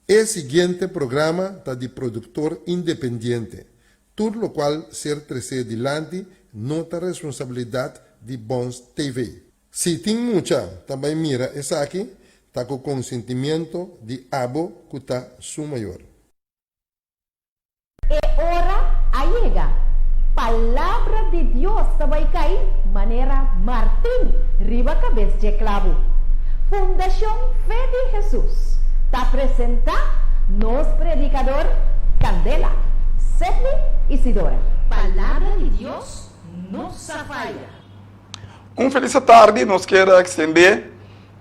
E siguiente programa ta di produktor independiente. Tur lokual ser tresé dilanti no ta responsabilidat di Bons TV. Si tin mucha ta bai mira esaki, ta ku konsentimiento di abo ku ta su mayor. E ora a yega. Palabra di Dios ta bai kai manera martin riba kabes dje klabu. Fundashon Fe di Hesus ta presentá nos predikador Kandela, Sedney Isidora. Palabra di Dios no sa faya. Un felis atardi nos kier a extende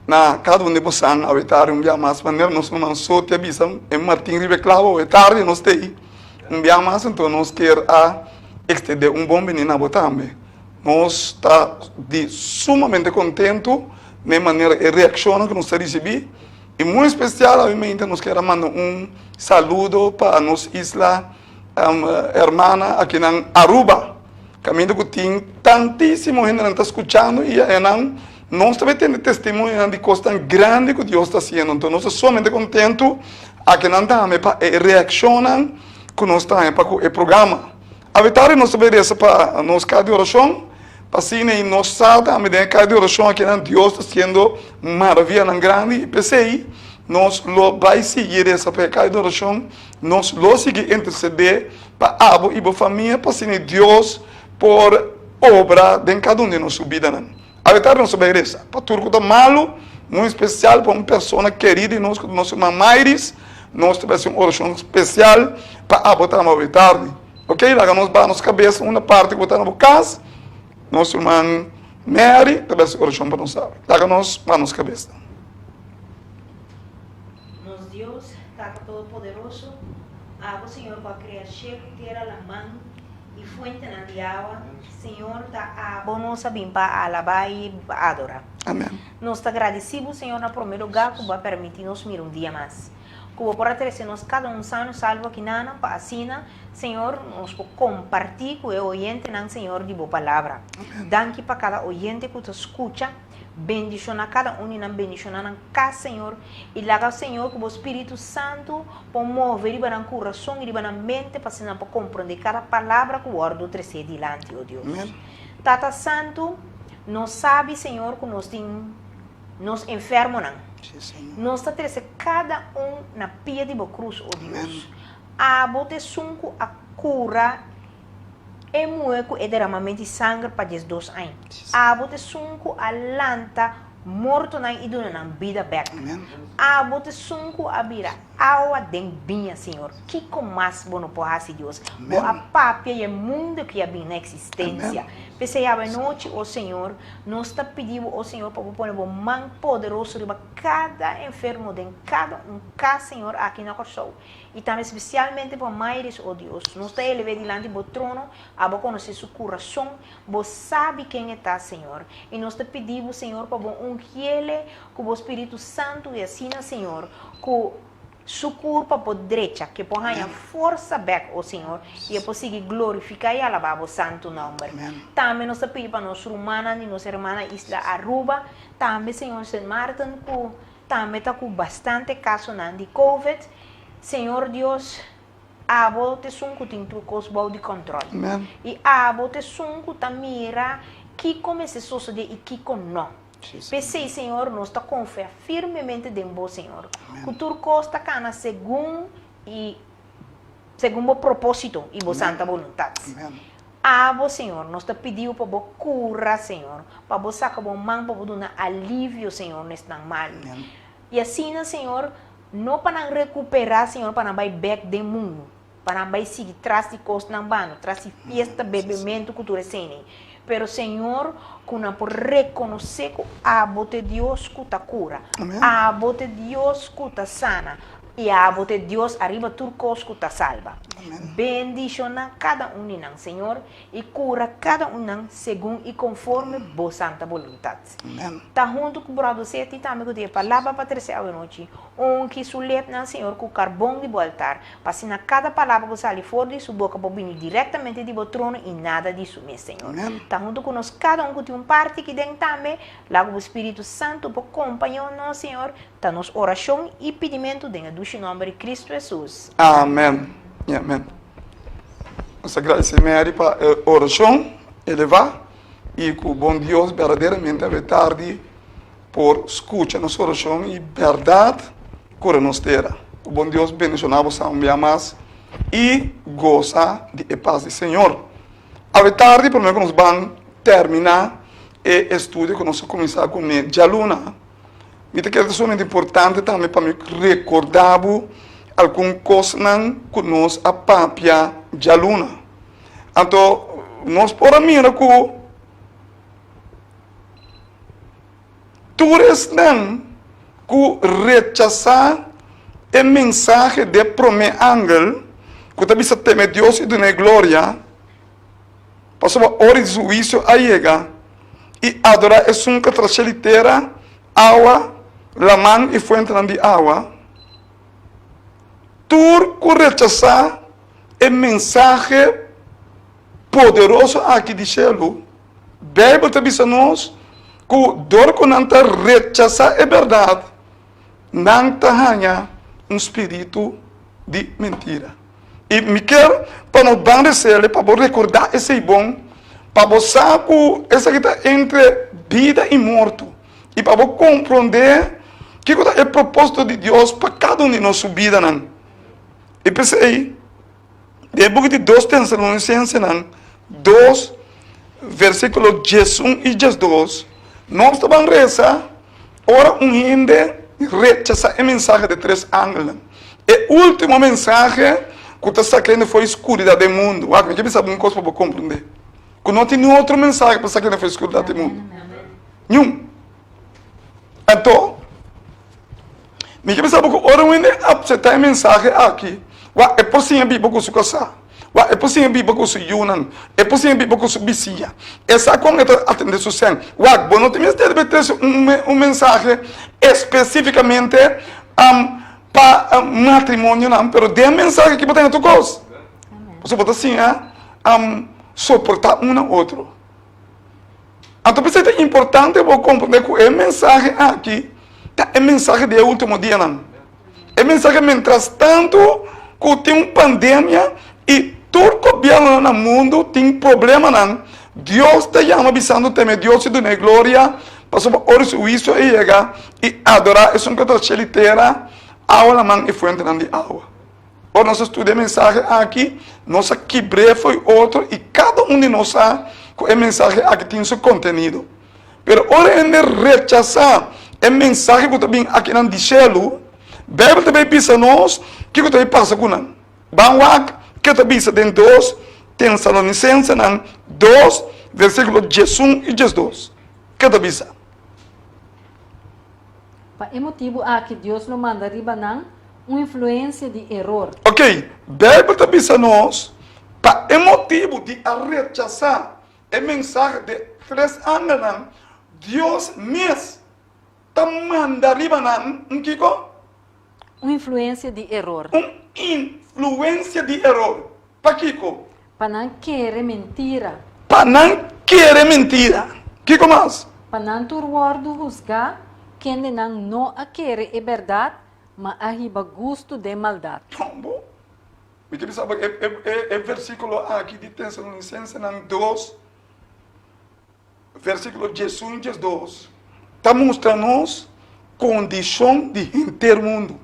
Na kada un di bosan awe tardi un bia mas manera nos ruman Soti a bisa e Martin riba e klabo awe tardi nos ta ei un bia mas anto nos kier a extende un bon bini na bo tambe. Nos ta di sumamente kontentu na e manera e reakshonnan ku nos ta risibi i muy espesial awe mente nos kier a manda un saludo pa nos isla hermana akinan Aruba. Kaminda ku tin tantísimo hendenan ta skuchando i ayanan nos ta bai tende testimonionan di kosnan grandi ku Dios ta hasiendo. Anto nos ta sumamente kontentu akinan tambe pa e reakshonnan ku nos ta haña pa ku e programa. Awe tardi nos ta bai resa pa nos kas di orashon, pa asina i nos sa tambe den e kas di orashon akinan Dios ta hasiendo maravianan grandi i p'esei nos lo bai sigui resa pa e kas di orashon, nos lo sigui intersedé Pa abo i bo famia pa asina Dios por obra den kada un di nos su bidanan. Awe tardi nos ta bai resa pa tur ku ta malu, muy spesial pa un persona kerí di nos ku ta nos ruman Mayris, nos ta bai hasi un orashon spesial pa abo tambe awe tardi. Ok, laga nos baha nos kabes unda parti ku bo ta na bo kas, nos ruman Mary ta bai hasi orashon pa nos awe. Laga nos baha nos kabesnan. Nos Dios, Tata Todopoderoso, Abo, Señor, cu a crea cielo, tera, laman y fuentenan di awa, Señor, ta Abo nos a bin pa alaba y pa adora. Amen. Nos ta gradici Bo, Señor, na prome lugar cu Bo a permiti nos mira un dia mas. Cu Bo por a trece nos cada un sano y salvo aki nanan pa asina, Señor, nos por comparti cu e oyentenan, Señor, di Bo palabra. Danki pa cada oyente cu ta scucha. Bendiciona cada un di nan, bendiciona nan cas, Señor, y laga, Señor, cu Bo Spiritu Santo por move riba nan curason y riba nan mente pa asina nan por comprende cada palabra cu wordo trece dilanti, oh Dios. Tata Santo, nos sabi, Señor, cu nos tin nos enfermonan. Nos ta trece cada un na pia di Bo cruz, oh Dios. Abo ta esun cu a cura E muhé ku e deramament di sanger pa diesdos añ. Abo ta esun ku a lanta mortonan i duna nan bida bèk. Abo ta esun ku a bira awa den biña, Señor. Kiko mas bo no por hasi, Dios? Bo a papia i e mundu ki a bin na eksistensia. P'esei awe nochi, o Señor, nos ta pidi bo, o Señor, pa bo pone bo man poderoso riba kada enfermo den kada un kas, Señor, aki na Kòrsou. I tambe spesialmente pa Mayris, o Dios. Nos ta elev'é dilanti bo trono, abo konosé su kurason, bo sabi ken e ta, Señor. I nos ta pidi bo, Señor, pa bo ungiel'e ku bo Spiritu Santu i asina, Señor, ku su kurpa por drecha, ku e por haña forsa bèk, o Señor, i e por sigui glorifiká i alabá bo santu nòmber. Tambe nos ta pidi pa nos rumannan di nos hermana isla Aruba, tambe, Señor, Sint Maarten, ku Tambe ta ku bastante kasonan di covid. Señor Dios, abo ta esun ku tin tur kos bou di kòntròl. I abo ta esun ku ta mira kiko mester sosodé i kiko nò. P'esei, Señor, nos ta konfia firmemente den bo, Señor, ku tur kos ta kana segun i segun bo propósito i bo santa boluntat. Abo, Señor, nos ta pidi bo pa bo kura, Señor, pa bo saka bo man pa bo duna alivio, Señor, na esnan malu. I asina, Señor, no pa nan rekuperá, Señor, pa nan bai bèk den mundu, pa nan bai sigui tras di kosnan bano, tras di fiesta, bebementu ku tur esei. Pero, Señor, ku nan por rekonosé ku abo ta e Dios ku ta kura, abo ta e Dios ku ta sana, i abo ta e Dios ariba tur kos ku ta salba. Bendishoná kada un di nan, Señor, i kura kada un nan segun i konforme Bo santa boluntat. Ta huntu ku Bròder Seti tambe ku tin e palabra pa trese awenochi. Ungi su lepnan, Señor, ku karbon di Bo altar, pa asina kada palabra ku sali for di su boka por bini direktamente di Bo trono i nada di su mes, Señor. Ta huntu ku nos kada un ku tin un parti aki den tambe. Laga Bo Spiritu Santu por kompañó nos, Señor. Ta nos orashon i pidimentu den e dushi nòmber di Kristu Hesus. Amen i amen. Nos ta gradisé Mary pa e orashon elevá i ku bon Dios berdaderamente awe tardi por skucha nos orashon i bèrdat kura nos tera. Ku bon Dios bendishoná bo sa un bia mas i gosa di e pas di Señor. Awe tardi promé ku nos ban terminá e estudio ku nos a kuminsá kuné djaluna, Mi ta kere ta sumamente importante tambe pa mi recorda bo algun cosnan cu nos a papia djaluna. Anto nos por a mira cu tur esnan cu rechasa e mensahe d'e prome angel cu ta bisa teme Dios y dun'e gloria, Pasobra ora di su huisio a yega, i adorá esun ku a trash'é di tera, awa, laman i fuentenan di awa, tur ku rechasá e mensahe poderoso aki di shelu, Beibel ta bisa nos ku dor ku nan ta rechasá e bèrdat, nan ta haña un spiritu di mentira. I mi kier pa no ban resele pa bo rekordá esei bon, pa bo sa ku esaki ta entre bida i morto, i pa bo komprondé kiko ta e propósito di Dios pa kada un di nos su bidanan. I p'esei, den e buki di Dos Tesalonisensenan dos, versíkulo diesun i diesdos, nos ta ban resa Ora un hende rechasá e mensahe di tres angelnan, e último mensahe ku ta saka hende for di skuridat den mundu. Wak, mi ke bisa bo un kos pa bo komprendé, ku no tin niun otro mensahe pa saka hende for di skuridat den mundu. Niun. Anto, mi ke bisa bo ku ora un hende apseptá e mensahe aki, wak, e por siña biba ku su kasá. Wak, e por siña biba ku su yunan, e por siña biba ku su bisiña. E sa kon e ta atendé su sèn. Wak, bo no tin mester di trese un mensahe espesífikamente pa matrimonionan, pero den e mensahe aki bo ta haña tur kos. Pasobra bo ta siña soportá un na otro. Anto p'esei ta importante bo komprendé ku e mensahe aki ta e mensahe di e último dianan. E mensahe mientras tantu ku tin un pandemia i tur gobièrnunan na mundu tin problemanan, Dios ta yama bisando teme Dios i dun'é gloria, pasobra ora su huisio a yega i adorá esun ku ta shel i tera, awa, laman i fuentenan di awa. Ora nos a studia e mensahe aki, nos a kibr'é fo'i otro i kada un di nos sa ku e mensahe aki tin su kontenido. Pero ora hende rechasá e mensahe ku ta bin akinan di shelu, Beibel ta bai bisa nos kiko ta bai pasa ku nan. Ban wak ke ta bisa den Dos Tesalonisensenan dos, versíkulo diesun i diesdos. Ke ta bisa? Pa e motibu aki Dios lo manda riba nan un influensia di eror. Ok, Beibel ta bisa nos, pa e motibu di a rechasá e mensahe di e tres angelnan, Dios mes ta manda riba nan un kiko? Un influensia di eror. Un influensia di eror. Pakiko? Pa nan kere mentira. Pa nan kere mentira. Kiko mas? Pa nan tur wòrdu husgá, kendenan no a kere e bèrdat, ma a hiba gustu den maldat. Bo, mi ta bisa bo e, e, e, e versíkulo aki di Tesalonisensenan dos, Versíkulo diesun i diesdos ta mustra nos kondishon di henter mundu.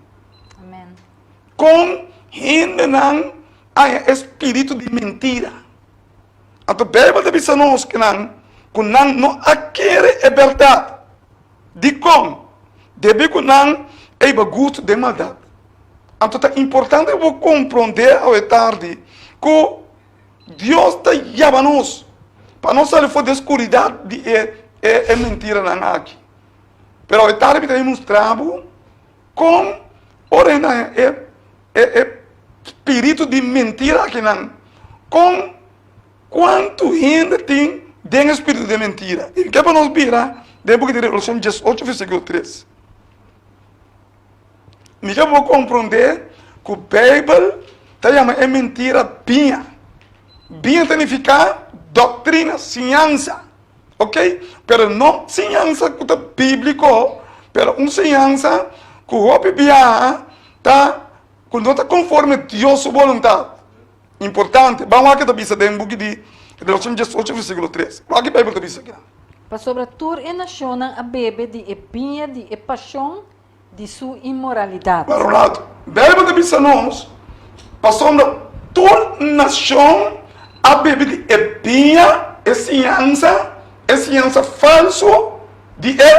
Kon hendenan haña e spiritu di mentira. Anto Beibel ta bisa nos ku nan ku nan no a kere e bèrdat. Dikon? Debí ku nan a hiba gustu den maldat. Anto ta importante pa bo komprondé awe tardi ku Dios ta yama nos pa nos sali for di e skuridat di e e mentiranan aki. Pero e tardi mi ta mustra bo kon ora e haña e e e. spiritu di mentira akinan? Kon kuantu hende tin den e spiritu di mentira? I ke pa nos bira den buki di Revelashon diesocho versíkulo tres. Mi ke bo komprondé ku Beibel ta yama e mentira biña. Biña ta nifiká doktrina, siñansa. Ok, pero no siñansa ku ta bíbliko, pero un siñansa ku hopi biaha ta ku no ta konforme Dios su boluntat. Importante, ban wak ke ta bisa den buki di Revelashon diesocho versíkulo tres. Wak ke Beibel ta bisa akinan. Pasobra tur e nashonnan a bebe di e biña di e pashon di su inmoralidat. Para un rato. Beibel ta bisa nos, Pasobra tur nashon a bebe di e biña, e siñansa, e siñansa falsu di e.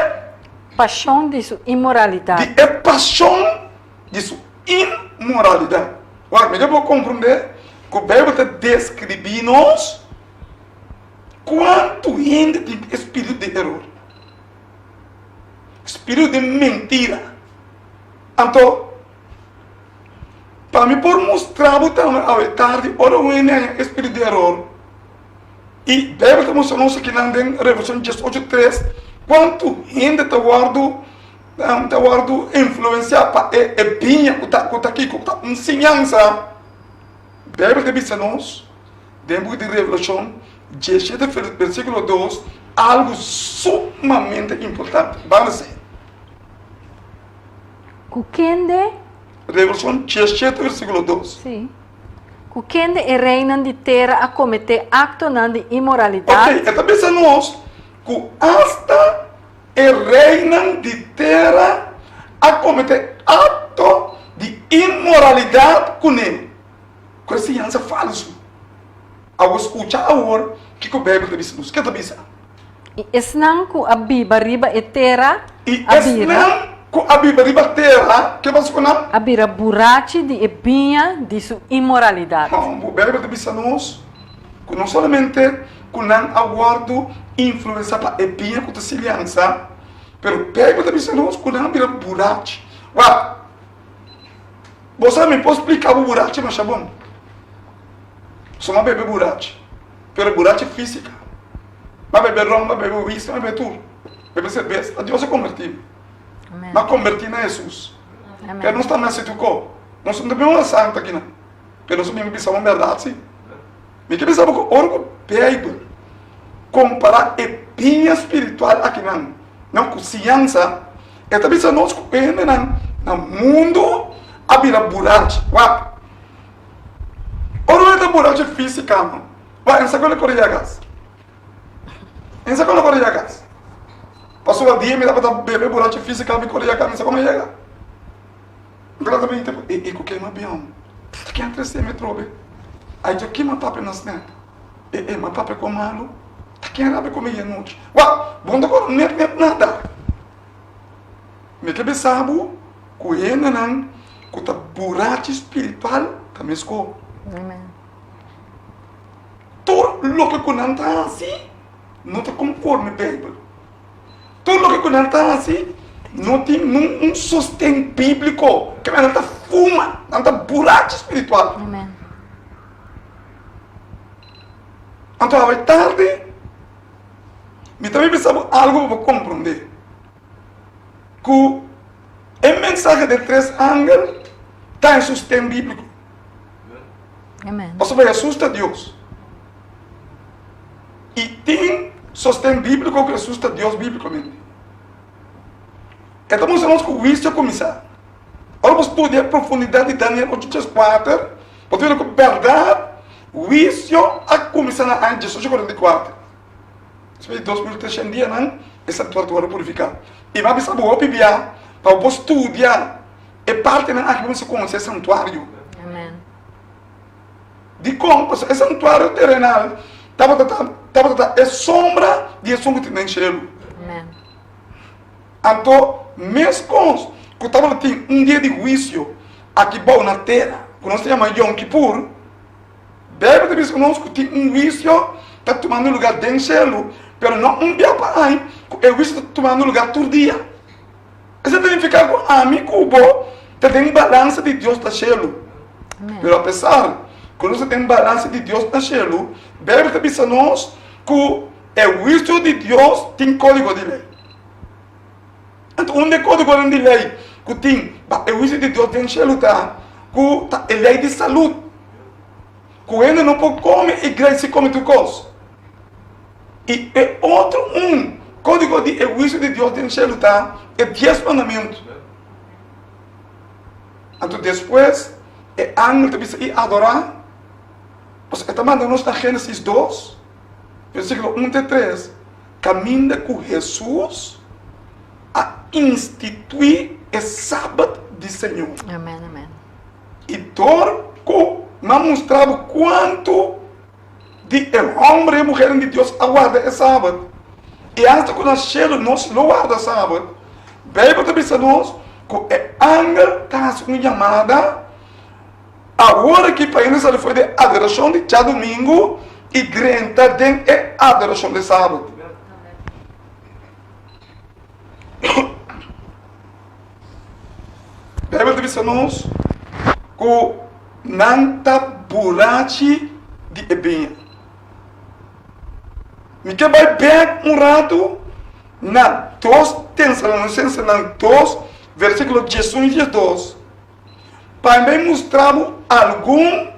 Pashon di su inmoralidat. Di e pashon di su inmoralidat. Wak, mi ke por komprondé ku Beibel ta deskribí nos kuantu hende tin e spiritu di eror. Spiritu di mentira. Anto, pa mi por mustra bo tambe awe tardi ora un hende haña e spiritu di eror, i Beibel ta mustra nos akinan den Revelashon diesocho tres kuantu hende ta wòrdu ta wòrdu influensiá pa e e biña ku ta ku ta kiko? Ku ta un siñansa. Beibel ta bisa nos Den buki di Revelashon dieshete versíkulo dos algu sumamente importante. Ban lesa. Ku kende. Revelashon dieshete versíkulo dos. Sí. Ku kende e reinan di tera a kometé aktonan di inmoralidat. Oké, e ta bisa nos ku asta e reinan di tera a kometé akto di inmoralidat kuné. Ku e siñansa falsu. Awor skucha awor kiko Beibel ta bisa nos. Ke ta bisa? I esnan ku a biba riba e tera I a bira. esnan ku a biba riba tera, ke pasa ku nan? A bira burachi di e biña di su inmoralidat. Hòmber, Beibel ta bisa nos ku no solamente ku nan a wòrdu influensá pa e biña ku ta siñansa, pero Beibel ta bisa nos ku nan a bira burachi. Wak! Bo sa mi por splica bo burachi masha bon. So m'a bebe burachi, pero burachi fisica. M'a bebe ron, m'a bebe whisky, m'a bebe tur. Bebe serbes. Ta Dios a converti mi. M'a converti na Jesus. Pero nos ta na situco. Nos no ta bin ora santa akinan. Pero nos a bin bisa un berdad si. Mi ke bisa bo ku ora ku Beibel kompará e biña spiritual akinan nan ku siñansa, e ta bisa nos ku e hendenan na mundu a bira burachi. Wak! Ora un hende ta burachi físika, no. Wak, e no sa kon e kore yagas. E no sa kon e kore yagas. Pasobra dia mi tabata bebe burachi físika, mi kore yagas, mi sa kon a yega. N ta bin te e e ku kema bion. Ta ken trese mi atrobe? Ai dja kima papia na snap. E e ma papia ku malu. Ta ken rabia ku mi e nochi? Wak, bo no ta kòrda net net nada. Mi ke bisa bo ku hendenan ku ta burachi spiritual ta meskó. Tur loke ku nan ta hasi no ta konforme Beibel. Tur loke ku nan ta hasi no tin nun un sosten bíbliko. Ke nan ta fuma, nan ta burachi spiritual. Anto awe tardi mi ta bisa bo algu pa bo komprondé, ku e mensahe di e tres angel ta e sosten bíbliko. Pasobra Hesus ta Dios. I tin sosten bíbliko ku Hesus ta Dios bíblikamente. E ta mustra nos ku huisio a kuminsá. Ora bo studia e profundidat di Daniel ocho djes kuater, bo ta mira ku bèrdat huisio a kuminsá na aña diesocho kuarenta i kuater. Despues di 2300 dianan, e santuario ta wòrdu purifiká. I mi a bisa bo hopi bia pa bo por studia e partinan aki pa bo mester konosé e santuario. Dikon? Pasobra e santuario terenal tabata ta tabata ta e sombra di esun ku tin den shelu. Anto, meskos ku tabata tin un dia di huisio aki bou na tera, ku nos ta yama Yom Kippur, Beibel ta bisa nos ku tin un huisio ta tumando lugá den shelu, pero no un bia pa aña, ku e huisio ta tumando lugá tur dia. Esei ta nifiká ku ami ku bo ta den balansa di Dios ta shelu. Pero apesar ku nos ta den balansa di Dios na shelu, Beibel ta bisa nos ku e huisio di Dios tin kódigo di lei. Anto un di e kódigonan di lei ku tin pa e huisio di Dios den shelu ta ku ta e lei di salud, ku hende no por kome i grei si kome tur kos. I e otro un kódigo di e huisio di Dios den shelu ta e Dies Mandamentu. Anto despues e angel ta bisa i adorá, pasobra e ta manda nos na Génesis dos, versíkulo un te tres, kaminda ku Hesus a instituí e Sabat di Señor. Amèn, amèn. I dor ku nan mustra bo kuantu di e hòmber i e muhernan di Dios a warda e Sabat, i asta ku na shelu nos lo warda Sabat, Beibel ta bisa nos ku e angel ta hasi un yamada awor aki pa hende sali for di e adorashon di djadumingu i drenta den e adorashon di Sabat. Beibel ta bisa nos ku nan ta burachi di e biña. Mi ke bai bek un ratu na dos Tesalonicensenan dos, versíkulo diesun i diesdos, pa mi bai mustra bo algun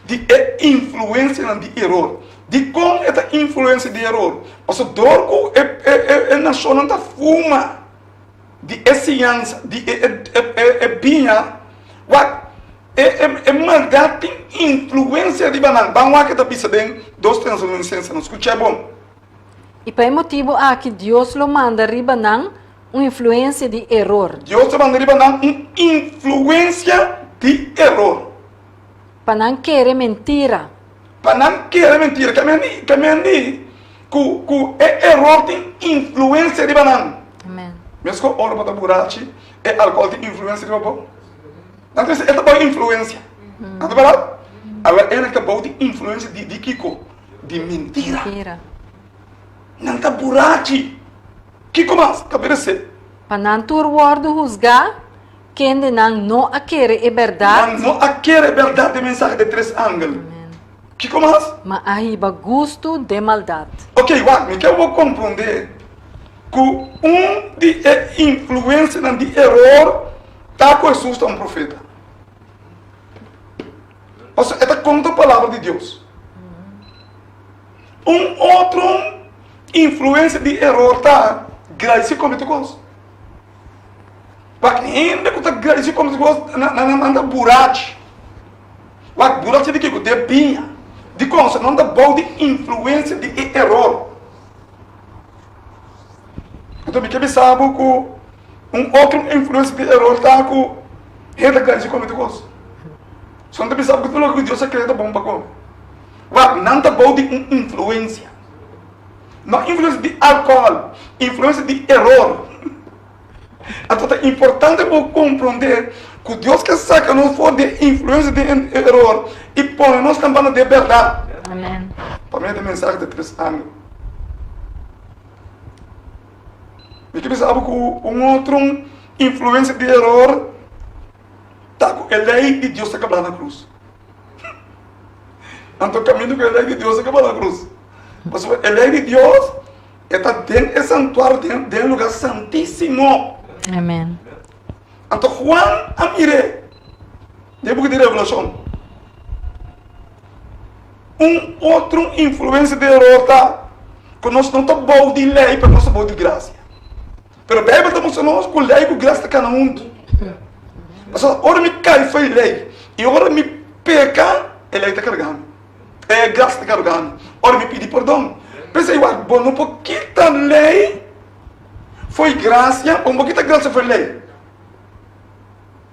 di e influensianan di eror. Dikon e ta influensia di eror? Pasobra dor ku e nashonnan ta fuma di e siñansa di e biña, wak, e maldat tin influensia riba nan. Ban wak e ta bisa den Dos Tesalonicensenan. Skuch'é bon. I pa e motibu aki Dios lo manda riba nan un influensia di eror. Dios ta manda riba nan un influensia di eror. Pa nan kere mentira. Pa nan kere mentira. Ke men di, ke men di ku ku e eror tin influensia riba nan. Amen. Meskos ora bo ta burachi, e alkohol tin influensia riba bo. Nan ta bisa e ta bou influensia. Nan ta berdad? Awor e nan ta bou di influensia di di kiko? Di mentira. Mentira. Nan ta burachi. Kiko mas ta meresé? Pa nan tur wòrdu husgá Kende nan no a kere e bèrdat. Nan no a kere e bèrdat di mensahe di tres angel. Kiko mas? Ma a hiba gustu den maldat. Ok, wak, mi ke bo komprondé ku un di e influensianan di eror ta ku Hesus ta un profeta. Pasobra e ta konta palabra di Dios. Un otro influensia di eror ta gradisí kome tur kos. Wak hende ku ta gradisí komo si kos nan nan ta burachi. Wak burachi di kiko? De biña. Dikon? Nan ta bou di influensia di e eror. Anto mi ke bisa bo ku un otro influensia di eror ta ku hende ta gradisí komo di kos. So nan ta bisa bo ku tur loke ku Dios a krea ta bon pa kome. Wak nan ta bou di un influensia. No influensia di alkohòl, influensia di eror. Anto ta importante bo komprondé ku Dios ke saka nos for di e influensia di e eror i pone nos kampana di e bèrdat. Amen. Pa medio di e mensahe di tres angel. Mi ke bisa bo ku un otro influensia di eror ta ku e lei di Dios ta kabla na krus. Anto kaminda ku e lei di Dios ta kabla na krus. Pasobra e lei di Dios e ta den e santuario, den den e lugar santísimo. Amen. Anto Juan a mir'é den e buki di Revelashon. Un otro influensia di eror ta ku nos no ta bou di lei, pero nos ta bou di grasia. Pero Beibel ta mustra nos ku lei ku grasia ta kana huntu. Pasobra ora mi kai fo'i lei i ora mi peka, e lei ta karga mi. E grasia ta karga mi. Ora mi pidi pordon. P'esei wak, bo no por kita lei fo'i grasia, bo no por kita grasia fo'i lei.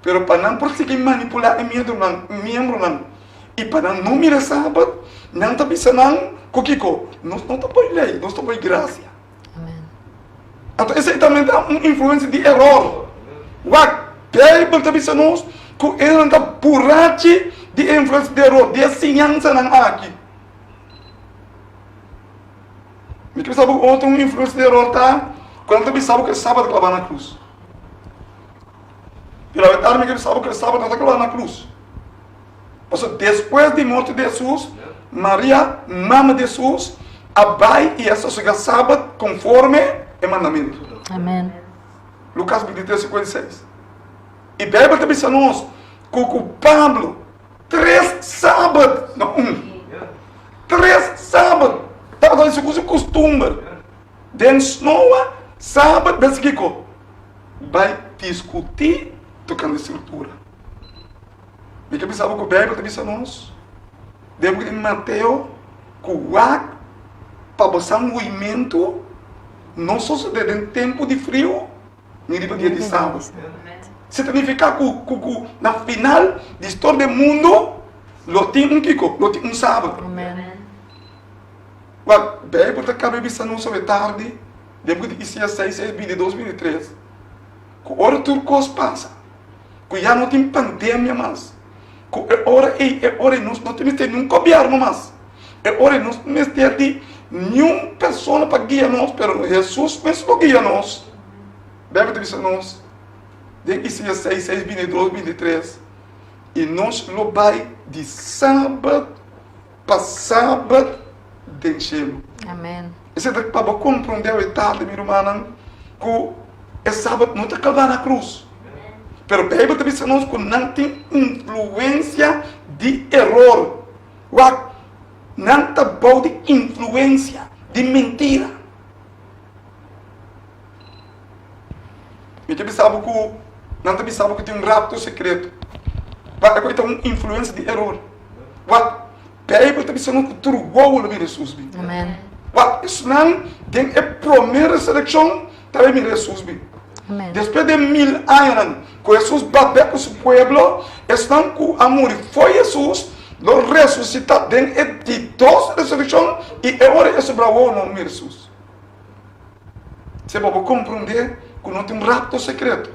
Pero pa nan por sigui manipulá e miembronan, miembronan i pa nan no mira Sabat, nan ta bisa nan ku kiko? Nos no ta poi lei, nos ta poi grasia. Anto esei tambe ta un influensia di eror. Wak, Beibel ta bisa nos ku enan ta burachi di e influensia di eror, di e siñansanan aki. Mi ke bisa bo otro un influensia di eror ta ku nan ta bisa bo ku e sabat klabá na krus. Pero awe tardi mi ke bisa bo ku e sabat no ta klabá na krus. Pasobra despues di morto di Hesus, Maria, mama di Hesus, a bai i a sosegá sabat konforme e mandamentu. Amen. Lukas 23, 56. I Beibel ta bisa nos ku ku Pablo tres sabat, no un, tres sabat tabata segun su kustumber den snoa sabat bes kiko? Bai diskutí tokante Skritura. Mi ke bisa bo ku Beibel ta bisa nos den buki di Mateo ku wak pa bo san huimentu no sosodé den tempu di friu ni riba dia di sabat. Se ta nifiká ku ku ku na final di storia di mundu lo tin un kiko? Lo tin un sabat. Wak, Beibel ta kaba bisa nos awe tardi den buki di Isaías 6, 6, 22, 23 ku ora tur kos pasa ku ya no tin pandemia mas, ku e ora ei, e ora ei nos no tin mester niun gobièrnu mas, e ora ei nos no mester di niun persona pa guia nos, pero Hesus mes lo guia nos. Beibel ta bisa nos den Isaías 6, 6, 22, 23, I nos lo bai di sabat pa sabat den shelu. Amen. Esei ta pa bo komprondé awe tardi, mi rumannan, ku e sabat no ta kalbá na krus. Pero Beibel ta bisa nos ku nan tin influensia di eror. Wak, nan ta bou di influensia di mentira. Mi ta bisa bo ku nan ta bisa bo ku tin un rapto sekreto. Wak, e ta un influensia di eror. Wak, Beibel ta bisa nos ku tur wowo lo mira Hesus bin. Amen. Wak, esnan den e promé resurekshon ta bai mira Hesus bin. Amen. Despues di e mil añanan ku Hesus babia ku su pueblo, esnan ku a muri fo'i Hesus lo resusitá den e di dos resurekshon i e ora e sobra wowo no mira Hesus. Si bo por komprondé ku no tin un rapto sekreto.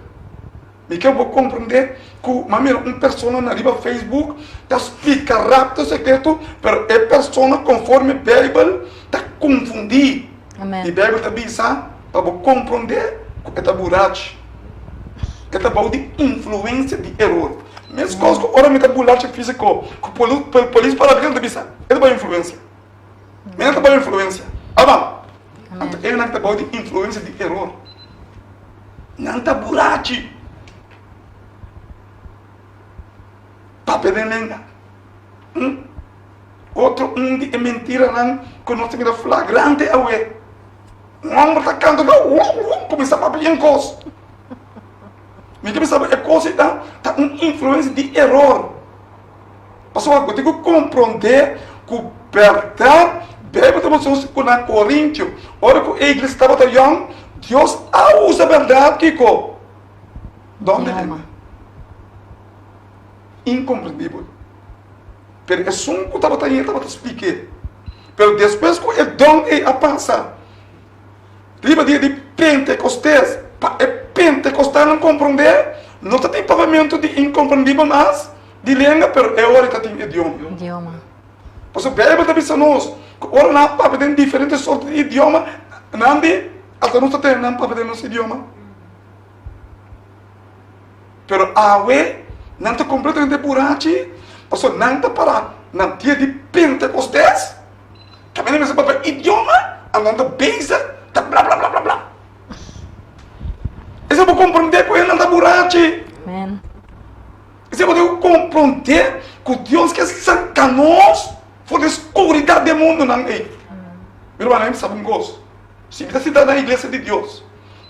Mi ke bo komprondé ku m'a mira un persona na riba Facebook ta splika rapto sekreto, pero e persona konforme Beibel ta konfundí. Amen. I Beibel ta bisa pa bo komprondé ku e ta burachi. E ta bou di influensia di eror. Meskos ku ora mi ta bulachi físiko ku polis para mi, ta bisa e ta bou influensia. Mi no ta bou influensia. Aban. Anto elnan ta bou di influensia di eror. Nan ta burachi. Papia den lenga. Hm? Otro un di e mentiranan ku nos ta mira flagrante awe. Un hòmber ta kanta ta kuminsá papia yen kos. Mi ta bisa bo e kos ei ta ta un influensia di eror. Pasobra bo tin ku komprondé ku bèrdat Beibel ta mustra nos ku na Korintio, ora ku e iglesia tabata yòn, Dios a usa bèrdat kiko? Don di lenga. Inkomprendibel. Pero esun ku tabata ayé tabata splik'é. Pero despues ku e don ei a pasa, Riba dia di Pentekostes, pa e pentekostalnan komprondé, no ta tin papiamentu di inkomprendibel mas di lenga, pero e ora ta tin idioma. Idioma. Pasobra Beibel ta bisa nos ku ora nan a papia den diferente sorto di idioma, nan di asta nos ta tende nan papia den nos idioma. Pero awe nan ta kompletamente burachi, pasobra nan ta para na dia di Pentekostes. Kaminda mester papia idioma, anto nan ta bezig ta bla bla bla bla bla. Esei bo komprondé ku nan ta burachi. Amen. Esei bo tin ku komprondé ku Dios ke saka nos for di skuridat di e mundunan ei. Mi rumannan, mi sabi un kos, si mi ta sinta na iglesia di Dios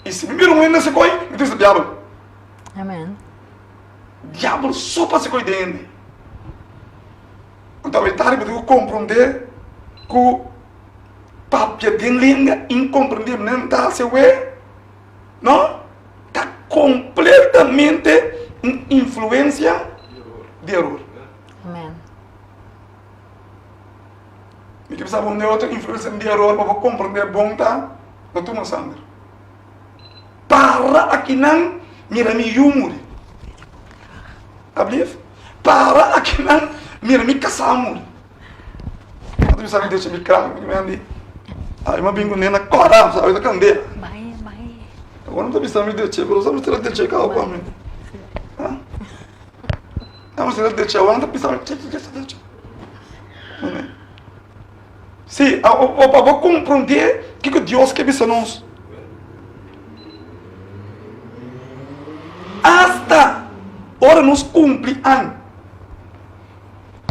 i si mi mira un hende hasi koi, mi ta bisa diabel. Amen. Diabel so pa hasi koi den hende. Anto awor tardi bo tin ku komprondé ku papia den lenga inkomprendibel nan ta hasi awe no ta kompletamente un influensia di eror. Amen. Mi ke bisa bo un otro influensia di eror pa bo komprondé bon ta no tuma sanger. Para akinan mira mi yu muri. Ablief? Para akinan mira mi kasá muri. Anto mi sa mi decha mi krak mi andi. Ai mi a bin ku nena kòrá sa ta kandela. Awor mi ta bisa mi decha pero sa mi ta decha kaba pa mi. Ha? mester drecha wanta pisa mi cheche cheche cheche. Si, pa bo komprondé kiko Dios ke bisa nos. Asta ora nos kumpli aña,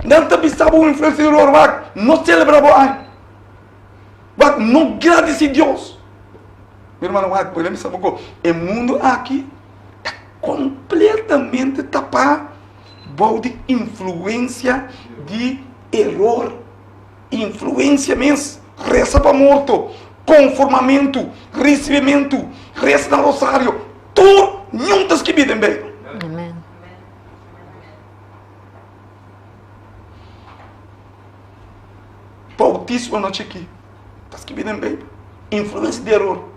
nan ta bisa bo un influensia di eror, wak, no selebrá bo aña. Wak, no gradisí Dios. Mi hermano, wak, bo bisa bo ku e mundu aki ta kompletamente tapá bou di influensia di eror. Influensia mes, resa pa morto, konformamentu, risibimentu, resa na rosario, tur niun ta skibí den Beibel. Amen. Boutismo no chikí, ta skibí den Beibel. Influensia di eror.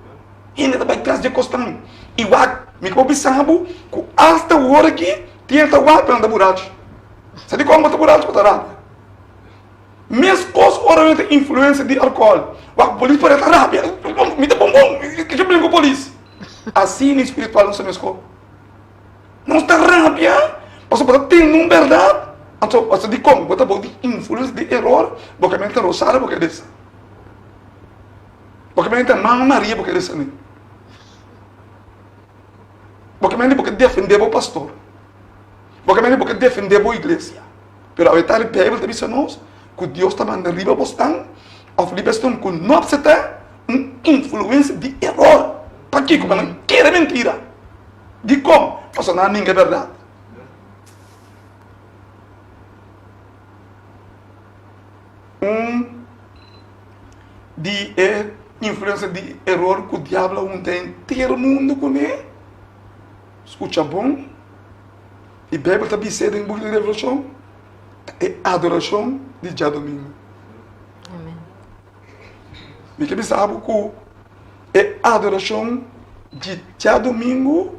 Hende ta bai tras di e kosnan. I wak, mi ke por bisa bo ku asta wor aki tin hende ta wak pero nan ta burachi. Sa dikon bo ta burachi? Bo ta rabia. Meskos ora mi ta influensia di alkohòl. Wak polis por e ta rabia. Mi ta bon bon, ke ke blin ku polis? Asina spiritual nos ta meskos. Nos ta rabia pasobra bo ta tende un bèrdat, anto pasobra dikon? Bo ta bou di influensia di eror, bo ke mester rosario bo ke resa. Bo ke mester mama Maria bo ke resa ne. Bo ke mester bo ke defende bo pastor. Bo ke mester bo ke defende bo iglesia. Pero awe tardi Bijbel ta bisa nos ku Dios ta manda riba bosnan òf riba esnan ku no apseptá un influensia di eror. Pakiko? Pa nan kere mentira. Dikon? Pasobra nan a ninga e bèrdat. Un di e influensia di eror ku diablo a hunta henter mundu kuné, skucha bon, I Beibel ta bis'é den buki di Revelashon, ta e adorashon di djadumingu. Mi ke bisa bo ku e adorashon di djadumingu,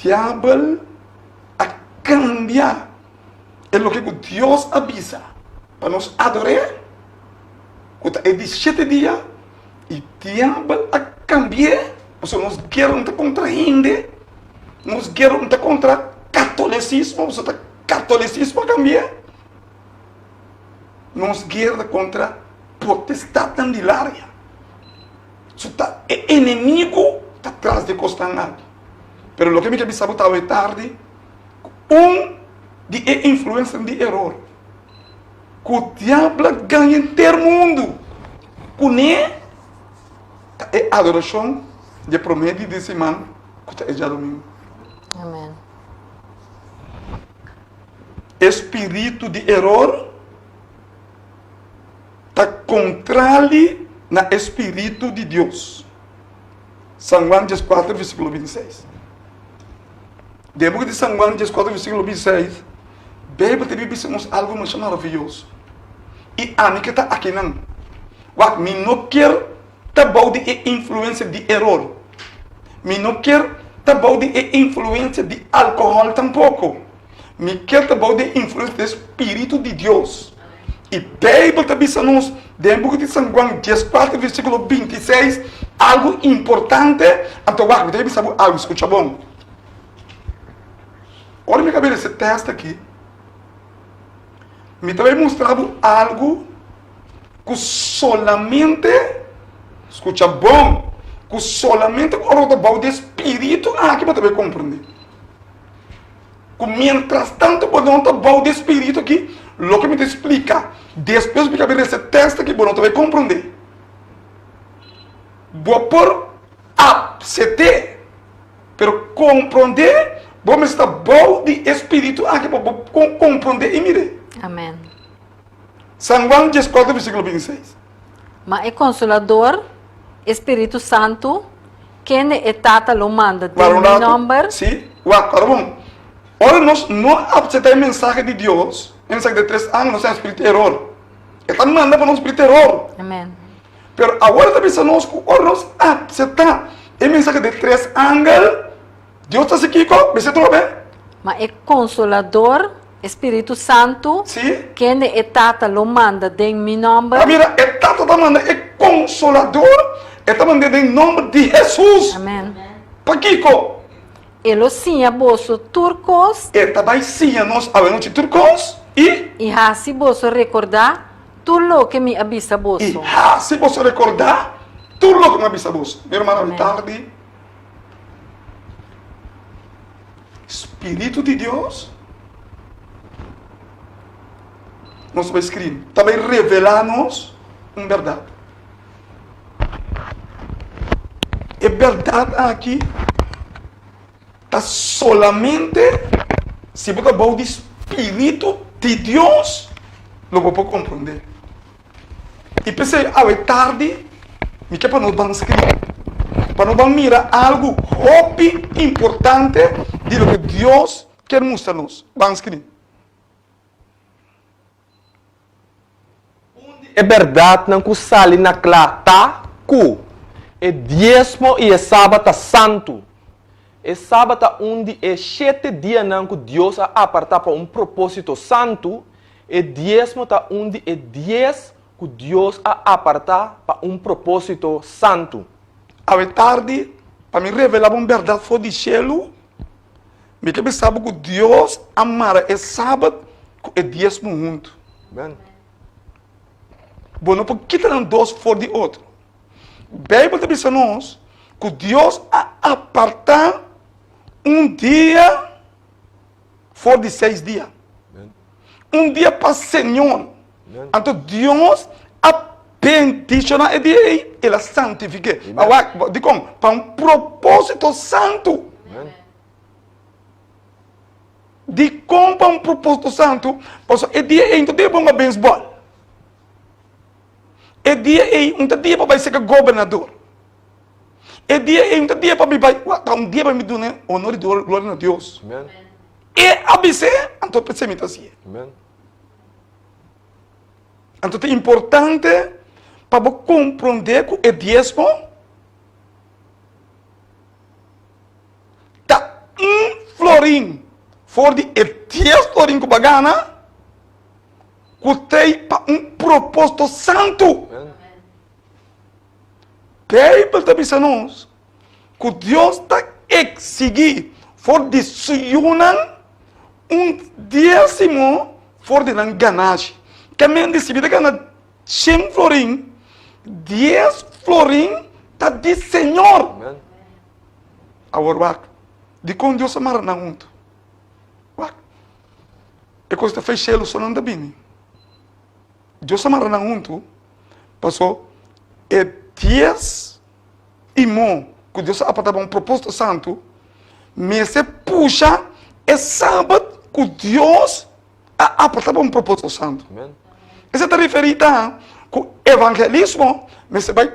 diabel a kambia e loke ku Dios a bisa pa nos ador'é, ku ta e di shete dia. I diabel a kambi'é, pasobra nos guera no ta kontra hende, nos guera no ta kontra katolisismo, pasobra ta katolisismo a kambi'é. Nos guera ta kontra potestatnan di laria. So ta e enemigu ta tras di e kosnan aki. Pero loke mi ke bisa bo ta awe tardi, ku un di e influensianan di eror. Ku diablo a gaña henter mundu kuné ta e adorashon di e promé di di siman ku ta e djadumingu. Amen. E spiritu di eror ta kontrali na e spiritu di Dios. San Juan 14 versíkulo 26. Den e buki di San Juan 14 versíkulo 26, Beibel ta bisa nos algu masha maravioso. I ami ke ta akinan, wak, mi no kier ta bou di e influensia di eror. Mi no kier ta bou di e influensia di alkohòl tampoko. Mi kier ta bou di e influensia di e spiritu di Dios. I Beibel ta bisa nos den e buki di San Juan 14 versíkulo 26 algu importante. Anto wak, mi ta bisa bo algu, skucha bon. Ora mi kabia lesa e tèst aki, mi ta bai mustra bo algu ku solamente, skucha bon, ku solamente ora bo ta bou di e spiritu aki bo ta bai komprendé. Ku mientras tanto bo no ta bou di e spiritu aki, loke mi ta splika despues mi kabia lesa e tèst aki bo no ta bai komprendé. Bo por apsept'é. Pero komprondé, bo mester ta bou di e spiritu aki pa bo por komprondé i mir'é. Amen. San Juan 14 versíkulo 26. Ma e Konsolador, e Spiritu Santu, kende e Tata lo manda den Wak un mi ratu. nòmber. Sí, wak, ora bon. Ora nos no apseptá e mensahe di Dios, e mensahe di e tres angel, nos ta den spiritu di eror. E ta manda pa nos spiritu di eror. Amen. Pero awor e ta bisa nos ku ora nos apseptá e mensahe di e tres angel, Dios ta hasi kiko? Bisa trobe. Ma e Konsolador, e Spiritu Santu, Sí. kende e Tata lo manda den mi nòmber. A mira, e Tata ta manda e Konsolador, e ta mand'é den nòmber di Hesus. Amen. Pakiko? E lo siña boso tur kos. E ta bai siña nos awenochi tur kos, i. I hasi boso rekordá tur loke mi a bisa boso. I hasi boso rekordá tur loke mi a bisa boso. Mi ruman, awe tardi, Spiritu di Dios nos ta bai skribi, ta bai revelá nos un bèrdat. E bèrdat aki ta solamente si bo ta bou di spiritu di Dios lo bo por komprondé. I p'esei awe tardi mi ke pa nos ban skribi, pa nos ban mira algu hopi importante di loke Dios kier mustra nos. Ban skribi. Un di e bèrdatnan ku sali na kla ta ku e diesmo i e Sabat ta santu. E Sabat ta un di e shete dianan ku Dios a apartá pa un propósito santu, e diesmo ta un di e dies ku Dios a apartá pa un propósito santu. Awe tardi, pa mi revelá bo un bèrdat for di shelu, Mi ke bisa bo ku Dios a mara e Sabat ku e diesmo huntu. Bo no por kita nan dos for di otro. Beibel ta bisa nos ku Dios a apartá un dia for di seis dia. Un dia pa Señor. Anto Dios a bendishoná e dia ei, el a santifik'é. Awor, dikon? Pa un propósito santu. Dikon pa un propósito santu? Pasobra e dia ei no ta dia pa hunga beisbòl. E dia ei no ta dia pa bai seka gobernador. E dia ei no ta dia pa mi bai, ta un dia pa mi duna honor i gloria na Dios. E a bis'é, anto p'esei mi ta hasié. Anto ta importante pa bo komprondé ku e diesmo ta un florin for di e dies florin ku bo a gana ku t'ei pa un propósito santu. Beibel ta bisa nos ku Dios ta eksigí for di su yunan un diésimo for di nan ganashi. Ke men di si mi ta gana shen florin, dies florin ta di Señor. Awor wak, dikon Dios a mara nan huntu? Wak, e kos ta fei shelu so nan ta bini. Dios a mara nan huntu paso e dies i mo ku Dios a apartá pa un propósito santu mester pusha e sabat ku Dios a apartá pa un propósito santu. Esei ta referí ta ku evangelismo mester bai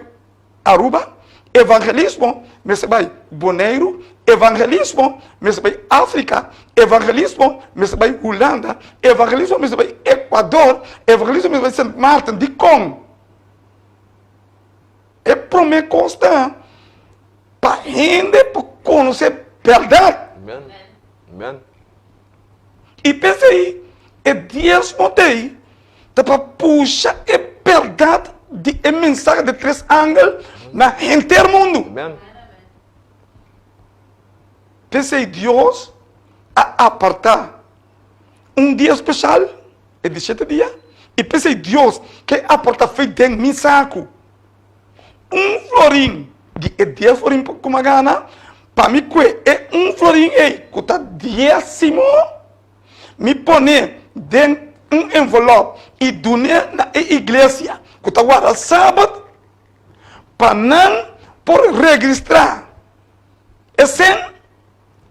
Aruba, evangelismo mester bai Boneiru, evangelismo mester bai Afrika, evangelismo mester bai Hulanda, evangelismo mester bai Ecuador, evangelismo mester bai Sint Maarten. Dikon? E promé kos ta pa hende por konosé bèrdat. I p'esei e diesmo t'ei ta pa pusha e bèrdat di e mensahe di tres angel na henter mundu. P'esei Dios a apartá un dia speshal, e di shete dia, i p'esei Dios ke apartá fe den mi saku. Un florin di e dies florin ku mi a gana, pa mi kue e un florin ei ku ta diesimo, mi pone den un envelop i dun'é na e iglesia ku ta warda sabat, pa nan por registrá e sen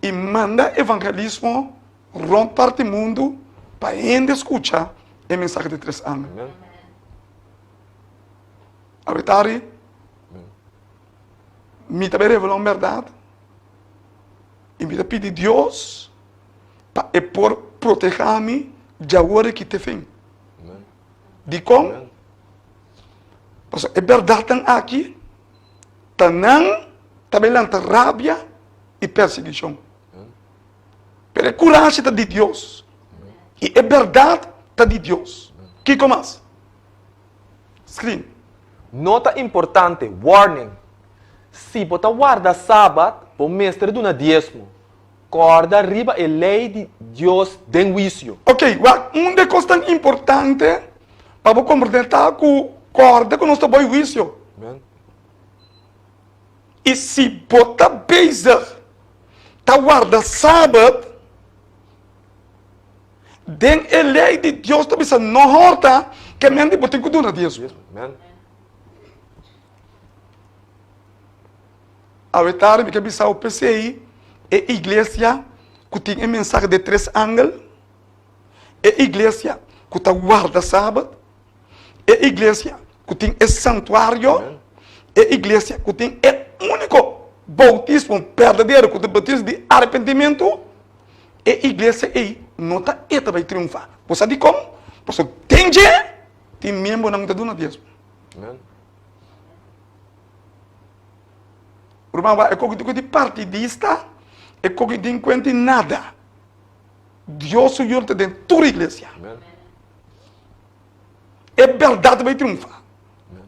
i manda evangelismo rònt parti mundu pa hende skucha e mensahe di tres angel. Awetari, mi ta bai revelá un bèrdat i mi ta pidi Dios pa e por protehá mi djawor aki te fin. Dikon? Pasobra e bèrdatnan aki ta nan ta bai lanta rabia i persiguishon. Pero e kurashi ta di Dios i e bèrdat ta di Dios. Kiko mas? Screen. Nota importante, Warning! Si bo ta warda Sabat, bo mester duna diesmo. Kòrda riba e lei di Dios den huisio. Ok, wak, un di e kosnan importante pa bo komprendé ta ku kòrda ku nos ta bai huisio. Amen. I si bo ta bezig ta warda Sabat, den e lei di Dios ta bisa no hòrta, ke men di bo tin ku duna diesmo. Amen. Awe tardi mi ke bisa bo p'esei e iglesia ku tin e mensahe di e tres angel, e iglesia ku ta warda sabat, e iglesia ku tin e santuario, e iglesia ku tin e úniko boutismo berdadero ku ta boutismo di arepentimentu, e iglesia ei no ta e ta bai triunfá. Bo sa dikon? Pasobra den dje tin miembronan ku ta duna diesmo. Ruman wak e koki di di partidista, e koki di kuenti nada. Dios su yul ta den tur iglesia. E berdad ta bai triunfa.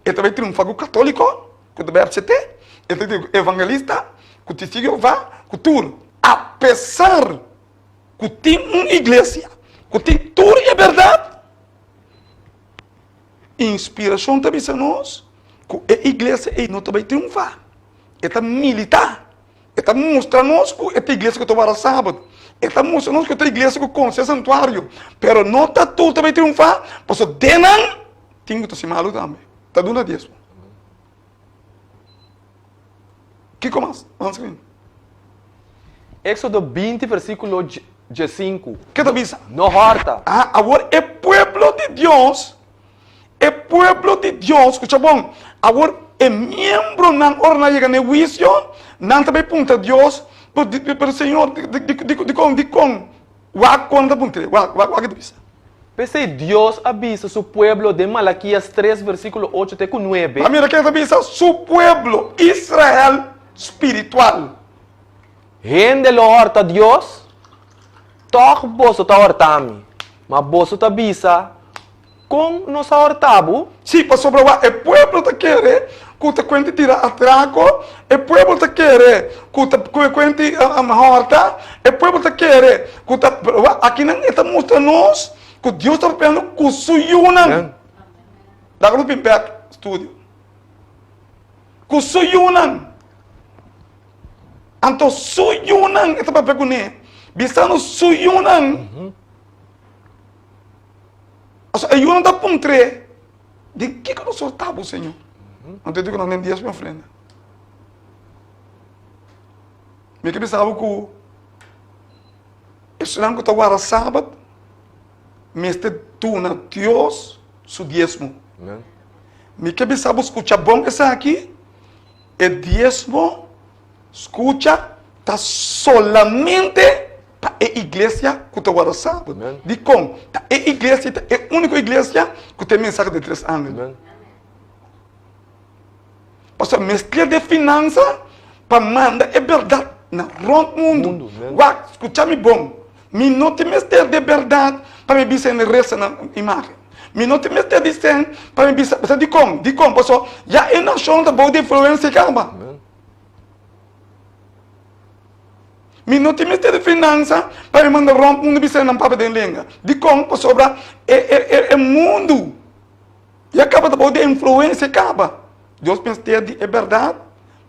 E ta bai triunfa ku katoliko, ku ta bai FCT, e ta bai ku evangelista, ku testigo di Jehová, ku tur. Apesar ku tin un iglesia ku tin tur e berdad, Inspirashon ta bisa nos ku e iglesia ei no ta bai triunfá. E ta militá. E ta mustra nos ku e ta iglesia ku ta warda sabat. E ta mustra nos ku e ta iglesia ku konse e santuario. Pero no ta tur ta bai triunfá, pasobra den nan tin ku ta hasi malu tambe. Ta duna diesmo. Kiko mas? Ban skrin. Éxodo 20, versíkulo 15. Ke ta bisa? No hòrta. Ah, awor e pueblo di Dios, e pueblo di Dios, skucha bon, awor e miembronan ora nan yega na e huisio, nan ta bai puntra Dios, pero Señor, dikon, dikon? Wak kon ta puntr'é, wak, wak, wak e ta bisa. P'esei Dios a bisa su pueblo den Malakias tres versíkulo ocho te ku nuebe. A mira ken ta bisa su pueblo, Israel spiritual. Hende lo hòrta Dios? Tòg boso ta hòrta mi. Ma boso ta bisa, Kon nos a hòrta bo? Sí, pasobra wak e pueblo ta kere ku ta kuenti tira atrako, e pueblo ta kere ku ta kuenti hòrta, e pueblo ta kere ku ta, wak akinan e ta mustra nos ku Dios ta papiando ku su yunan. Laga nos bin bèk studio. Ku su yunan. Anto su yunan e ta papia kuné, bisando su yunan. Pasobra e yunan ta puntr'é, Di kiko nos soltá bo, Señor? Anto e di ku nan, Den diesmo i ofrenda. Mi ke bisa bo ku esnan ku ta warda sabat mester duna Dios su diesmo. Mi ke bisa bo skucha bon esaki, e diesmo Skucha ta solamente pa e iglesia ku ta warda sabat. Dikon? Ta e iglesia ta e úniko iglesia ku ta e mensahe di tres angel. Pasobra mester di finansa pa manda e bèrdat na rònt mundu. Wak, skucha mi bon. Mi no tin mester di bèrdat pa mi bisa hende resa na imágen. Mi no tin mester di sèn pa mi bisa. Pasobra dikon? Dikon? Pasobra ya e nashon ta bou di influensia kaba. Mi no tin mester di finansa pa mi manda rònt mundu bisa nan papia den lenga. Dikon? Pasobra e e e e mundu ya kaba ta bou di influensia kaba. Dios mester di e bèrdat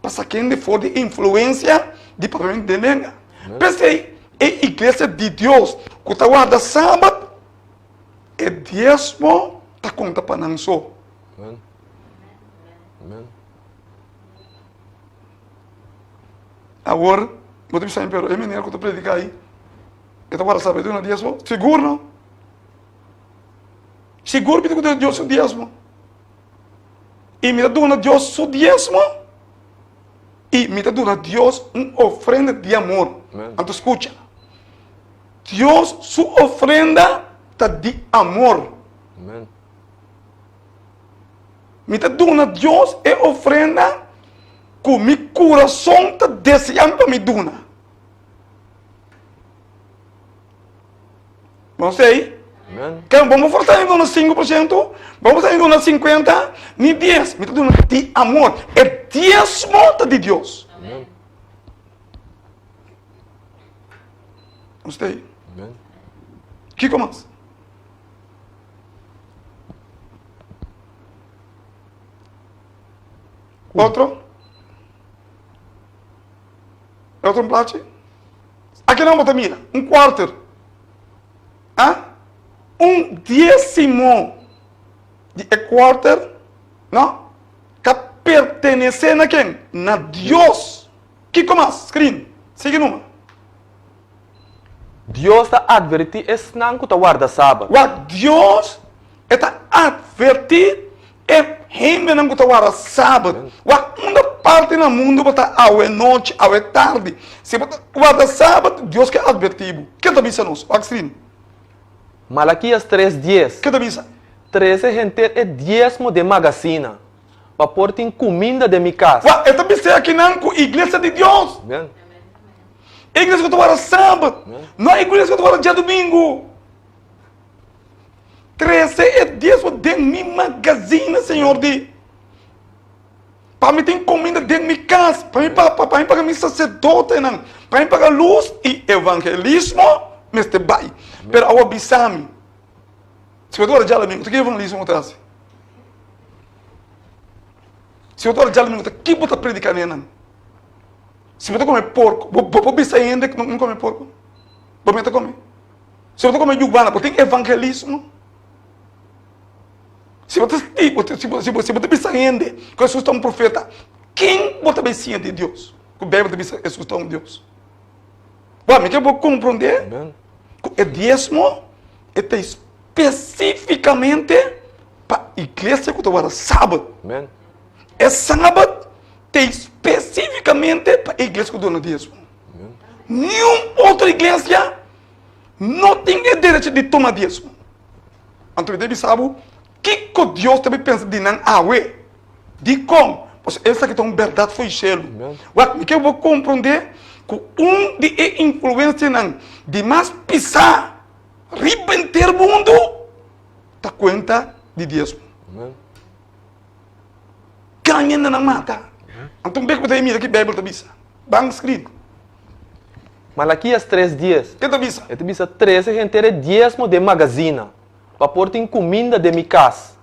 pa saka hende for di influensia di papiamentu den lenga. P'esei e iglesia di Dios ku ta warda sabat, e diesmo ta konta pa nan so. Awor, bo ta bisa mi, pero e meneer ku ta prediká ei, e ta warda sabat duna diesmo? Sigur no! Sigur mi ta duna Dios su diesmo. I mi ta duna Dios su diesmo i mi ta duna Dios un ofrenda di amor. Anto skucha, Dios su ofrenda ta di amor. Mi ta duna Dios e ofrenda ku mi kurason ta deseá pa mi duna. Bo sei? Ke bo no forsa mi duna 5%, bo forsa mi duna 50, ni 10. Mi ta duna di amor. E diesmo ta di Dios. Nos ta ei. Kiko mas? Otro? Otro un plachi? Aki nan bo ta mira, un quarter. Ah? Un diesimo di e quarter, no? Ta pertenece na ken? Na Dios. Kiko mas? Screen. Sigui numa. Dios ta advertí esnan ku ta warda Sabat. Wak, Dios e ta advertí e hendenan ku ta warda Sabat. Wak, unda parti na mundu bo ta awe nochi, awe tardi, si bo ta warda Sabat, Dios ke advertí bo. Ke ta bisa nos? Wak screen. Malakias tres dies. Ke ta bisa? Trese henter e diesmo den magasina, pa por tin kuminda den mi kas. Wak, e ta bis'é akinan ku iglesia di Dios. Amen. E iglesia ku ta warda sabat, no e iglesia ku ta warda djadumingu. Trese e diesmo den mi magazina, Señor di. Pa mi tin kuminda den mi kas, pa mi pa pa mi paga mi saserdotenan, pa mi paga lus i evangelismo mester bai. Pero awor bisa mi, si bo ta warda djadumingu, ta ki evangelismo bo ta hasi? Si bo ta warda djadumingu, ta ki bo ta predika na nan? Si bo ta kome porko, bo bo por bisa hende ku no kome porko? Bo mester kome. Si bo ta kome yuguana, bo tin evangelismo? Si bo ta si bo si bo si bo ta bisa hende ku Hesus ta un profeta, ken bo ta bai siña di Dios? Ku Beibel ta bisa Hesus ta un Dios. Bo mi ke bo komprondé ku e diesmo e ta spesifikamente pa iglesia ku ta warda sabat. E sabat Ta spesífikamente pa e iglesia ku duna diesmo. Niun otro iglesia no tin e derecho di tuma diesmo. Anto mi ta bisa bo kiko Dios ta bin pensa di nan awe. Dikon? Pasobra esaki ta un bèrdat for di shelu. Wak, mi ke bo komprondé ku un di e influensianan di mas pisá riba henter mundu ta kuenta di diesmo. Kan hende nan mata. Anto un bek bo ta mira ki Bijbel ta bisa. Ban screen. Malakias tres dies. Ke ta bisa? E ta bisa, Trese henter e diesmo den magazina, pa por tin kuminda den mi kas,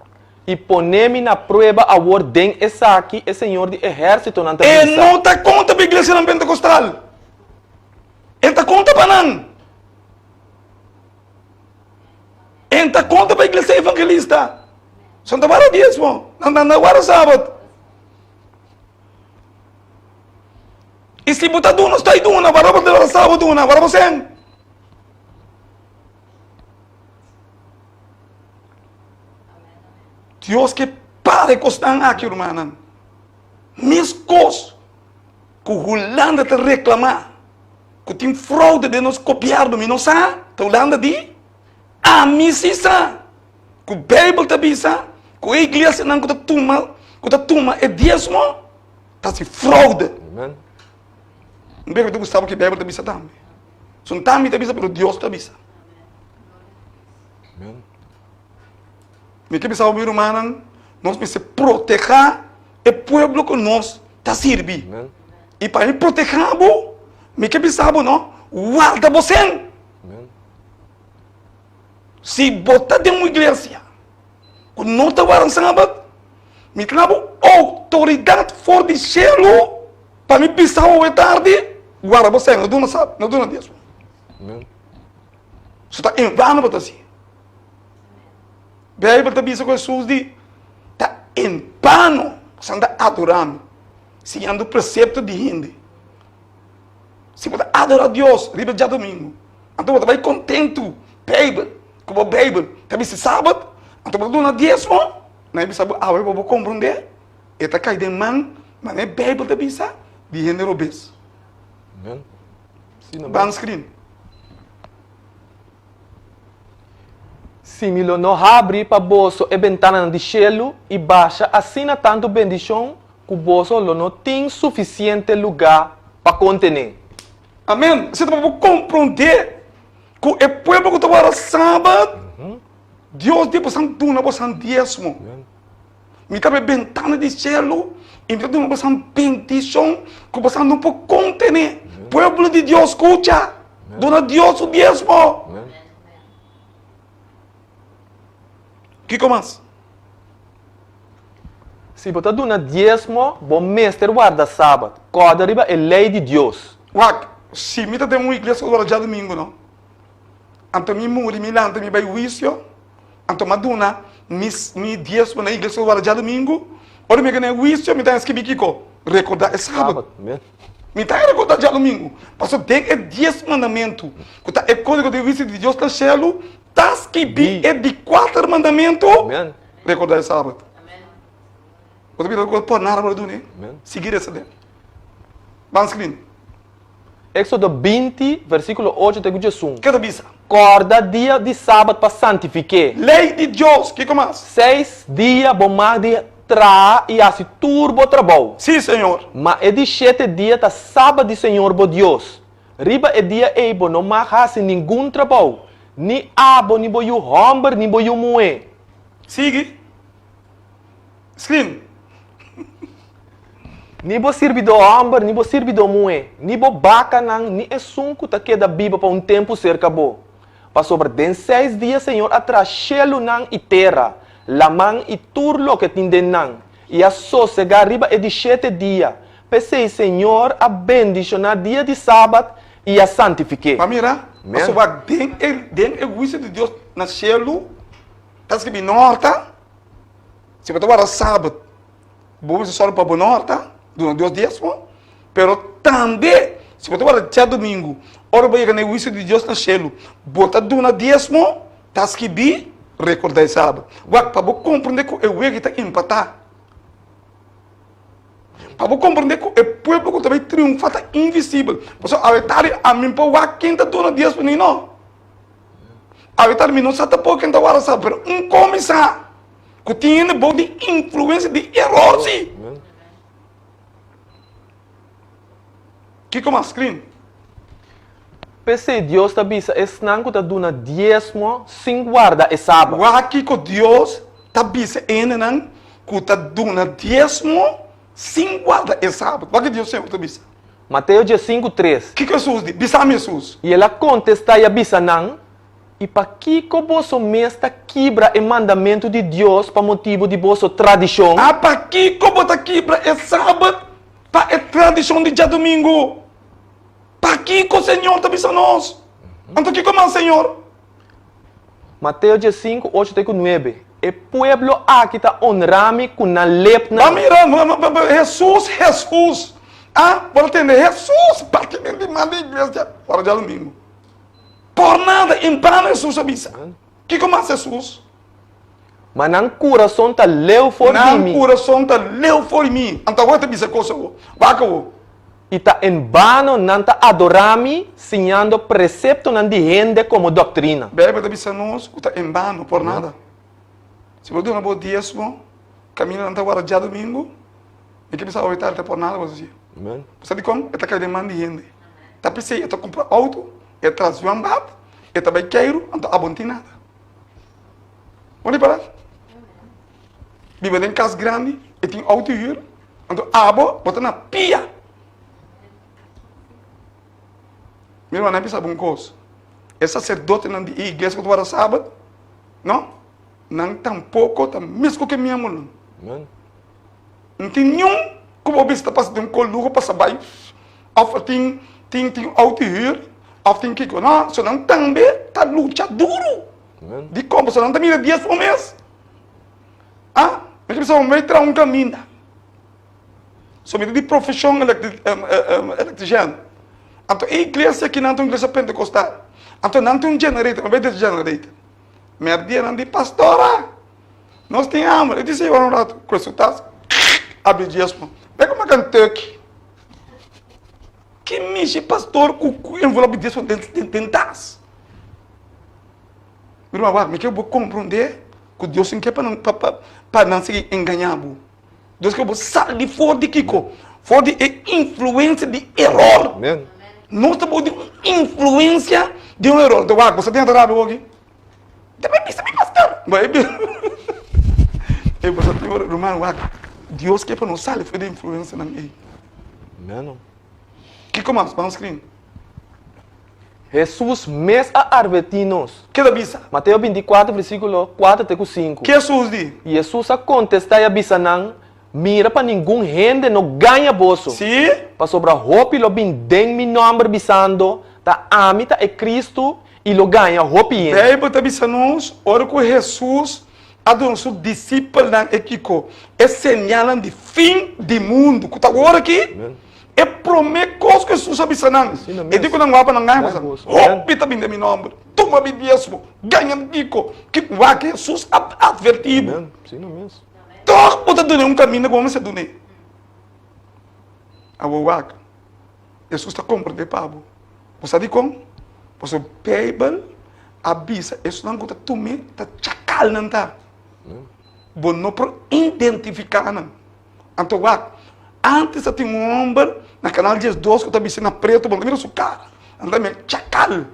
i pone mi na prueba awor den esaki, e Señor di ehérsitonan ta E bisa. no ta konta pa iglesianan pentekostal. E ta konta pa nan. E ta konta pa iglesia evangelista. Son ta guarda diesmo, nan ta guarda sabat. I si bo ta duna, sta duna, guarda bo ta sabat duna, guarda bo sen. Dios ke para e kosnan aki, rumannan. Mes kos ku Hulanda ta reklamá ku tin fraude den nos gobièrnu, mi no sa, ta Hulanda di, ami si sa. Ku Beibel ta bisa ku e iglesianan ku ta tuma ku ta tuma e diesmo ta hasi fraude. Amen. Un bes mi ta gusta ki Beibel ta bisa tambe. Son tambe ta bisa pero Dios ta bisa. Amen. Mi ke bisa mi rumannan nos mester proteha e pueblo ku nos ta sirbi. Amen. I pa mi proteha bo mi ke bisa bo no warda bo sen. Amen. Si bo ta den un iglesia ku no ta wara sabat, mi ta na bo outoridat for di shelu pa mi bisa bo awe tardi, guarda bo sèn, no duna sab, no duna diesmo. So ta en vano bo ta hasi. Beibel ta bisa ku Hesus di, Ta en vano boso ta adorá mi, siñando presepto di hende. Si bo ta adorá Dios riba djadumingu, anto bo ta bai kontentu. Beibel, ku bo Beibel ta bisa sabat, anto bo ta duna diesmo, nan e bisa bo awe bo por komprondé, e ta kai den man, manera e Beibel ta bisa, di hende robes. Amen. Sí, no, Ban screen. Si mi lo no habri pa boso e bentananan di shelu i basha asina tantu bendishon Ku boso lo no tin sufisiente lugá pa kontené. Amén. Esei ta pa bo komprondé ku e pueblo ku ta warda Sabat, Dios di bosan duna bosan diesmo. Mi ta abri bentana di shelu i mi ta duna bosan bendishon ku bosan no por kontené. Pueblo di Dios, skucha! Duna Dios su diesmo. Kiko mas? Si bo ta duna diesmo, bo mester warda Sabat. Kòrda riba e lei di Dios. Wak, si mi ta den un iglesia ku ta warda djadumingu no, anto mi muri, mi lanta, mi bai huisio, anto mi a duna mi mi diesmo na iglesia ku ta warda djadumingu, ora mi yega na e huisio mi ta skibí kiko? Rekordá e Sabat. Mi ta rekordá djadumingu, pasobra den e dies mandamentu, ku ta e kódigo di huisio di Dios na shelu, ta skibí e di kuater mandamentu, Rekordá e sabat. Bo ta bira ku por nada bo ta duna e. Sigui resa den. Ban screen. Éxodo 20, versíkulo 8 te ku 11. Ke ta bisa? Kòrda dia di sabat pa santifik'é. Lei di Dios, kiko mas? Seis dia bo mag di traha i hasi tur bo trabou. Sí, Señor. Ma e di shete dia ta sabat di Señor bo Dios. Riba e dia ei bo no mag hasi ningun trabou, ni abo ni bo yu hòmber ni bo yu muhé. Sigui. Screen. Ni bo sirbidó hòmber ni bo sirbidó muhé, ni bo bakanan ni esun ku ta keda biba pa un tempu serka bo. Pasobra den seis dia Señor a traha shelunan i tera, laman i tur loke tin den nan, i a sosegá riba e di shete dia. P'esei Señor a bendishoná dia di sabat i a santifik'é. Pa mira, pasobra den e den e huisio di Dios na shelu ta skibí no hòrta. Si bo ta warda sabat, bo mester sòru pa bo no hòrta, duna Dios diesmo. Pero tambe, si bo ta warda djadumingu, ora bo yega na e huisio di Dios na shelu, bo ta duna diesmo, ta skibí, rekordá e sabat. Wak, pa bo komprendé ku e wega ta empatá. Pa bo komprendé ku e pueblo ku ta bai triunfá ta invisibel. Pasobra awe tardi ami por wak ken ta duna diesmo ni no. Awe tardi mi no sa tampoko ken ta warda sa, pero un kon mi sa ku tin hende bou di influensia di eror si. Kiko mas screen? P'esei Dios ta bisa esnan ku ta duna diesmo sin warda e Sabat. Wak kiko Dios ta bisa e hendenan ku ta duna diesmo sin warda e Sabat. Wak ki Dios Señor ta bisa. Mateo diesinku tres. Kiko Hesus di? Bisa mi Hesus. I el a kontestá i a bisa nan, I pakiko boso mes ta kibra e mandamentu di Dios pa motibu di boso tradishon? A Pakiko bo ta kibra e Sabat pa e tradishon di djadumingu? Pakiko Señor ta bisa nos? Anto kiko mas Señor? Mateo diesinku, ocho te ku nuebe, E pueblo aki ta onra mi ku nan lepnan. Ba mira, Hesus, Hesus! A, bo ta tende Hesus! Bati den di man di iglesia ora djadumingu. Por nada, en bano Hesus a bisa. Kiko mas Hesus? Ma nan kurason ta leu for di mi. Nan kurason ta leu for di mi. Anto awor e ta bisa kos awor. Wak awor. I ta en bano nan ta adorá mi, siñando preseptonan di hende komo doktrina. Beibel ta bisa nos ku ta en bano, por nada. Si bo duna bo diesmo, kaminda nan ta warda djadumingu, mi ke bisa awor tardi ta por nada bo ta hasi. Bo sa dikon? E ta kai den man di hende. Ta p'esei e ta kumpra outo, e ta zwembad, e ta bai keiru, anto abo no tin nada. Bo ripará? Biba den kas grandi, e tin outo hür, anto abo bo ta na pia. Mi rumannan bisa bo un kos, e saserdotenan di e iglesia ku ta warda sabat, no, nan tampoko ta mes ku ke miembronan. No tin niun ku bo bisa ta pasa den un kos luho pasa bai òf tin tin tin outo hür òf tin kiko, no, so nan tambe ta lucha duru. Dikon? Pasobra nan ta mira dies un mes. Ah, mi ta bisa bo mi traha un kaminda. So mi ta di profeshon electrician. Anto e iglesia aki nan ta un iglesia pentekostal. Anto nan tin un generator, mi bai desa generator. Merdia nan di, Pastora, nos tin hamber. E di, Si, wara un ratu. Ku su tas, abri diesmo. Bai kuma Kentucky. Ki mishi pastor ku envelop di diesmo den tas? Mi ruman, wak, mi ke bo komprondé ku Dios no ke pa nan pa pa pa nan sigui engañá bo. Dios ke bo sali di for di kiko? For di e influensia di eror. Amen. Nos ta bou di un influensia di un eror. Enton wak, bo sa tin ata rabia awor aki? Ta bai bisa mi pastor. Bai bi Ey, bo sa tin ora, ruman, wak, Dios ke pa nos sali for di e influensianan ey. Amen. Kiko mas? Ban screen. Hesus mes a arvertí nos. Ke ta bisa? Mateo 24, versíkulo 4 te ku 5. Ke Hesus di? I Hesus a kontestá i a bisa nan, Mira pa ningun hende no gaña boso. Sí. Pasobra hopi lo bin den mi nòmber bisando, Ta ami ta e Kristu, i lo gaña hopi hende. Beibel ta bisa nos, ora ku Hesus a duna su disipelnan e kiko? E señalnan di fin di mundu ku ta awor aki. E promé kos ku Hesus a bisa nan, e di ku nan wak pa nan gaña boso. Hopi ta bin den mi nòmber, tuma mi diesmo, gaña mi kiko. Wak Hesus a atvertí bo. Tòg bo ta dun'é un kaminda ku bo mester dun'é. Awor wak, Hesus ta komprendé pa bo. Bo sa dikon? Pasobra Beibel a bisa esnan ku ta tum'é ta chakal nan ta. Bo no por identifiká nan. Anto wak, ántes a tin un hòmber na Kanal 12 ku ta bisti na pretu, bo no ta mira su kara. Nan ta mira chakal.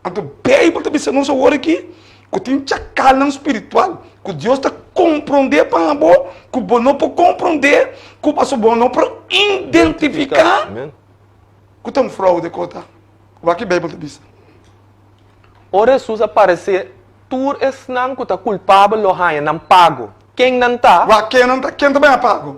Anto Beibel ta bisa nos awor aki ku tin chakalnan spiritual ku Dios ta komprondé pa bo ku bo no por komprondé ku pasobra bo no por identifiká ku ta un fraude ku ta. Wak ki Beibel ta bisa. Ora Hesus a paresé, tur esnan ku ta kulpabel lo haña nan pago. Ken nan ta? Wak ken nan ta? Ken ta baña pago?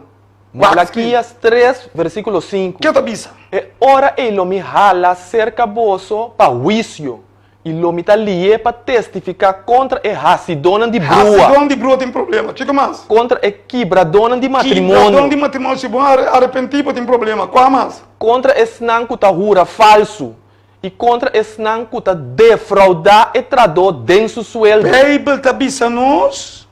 Malakias tres, versíkulo sinku. Ke ta bisa? E ora ei lo mi hala serka boso pa huisio, i lo mi ta lié pa testifiká kontra e hasidónan di brua. Hasidónan di brua tin problema. Kiko mas? Kontra e kibradónan di matrimonio. Kibradónan di matrimonio. Si bo arepentí, bo tin problema. Kua mas? Kontra esnan ku ta hura falsu, i kontra esnan ku ta defraudá e tradó den su sueldo. Beibel ta bisa nos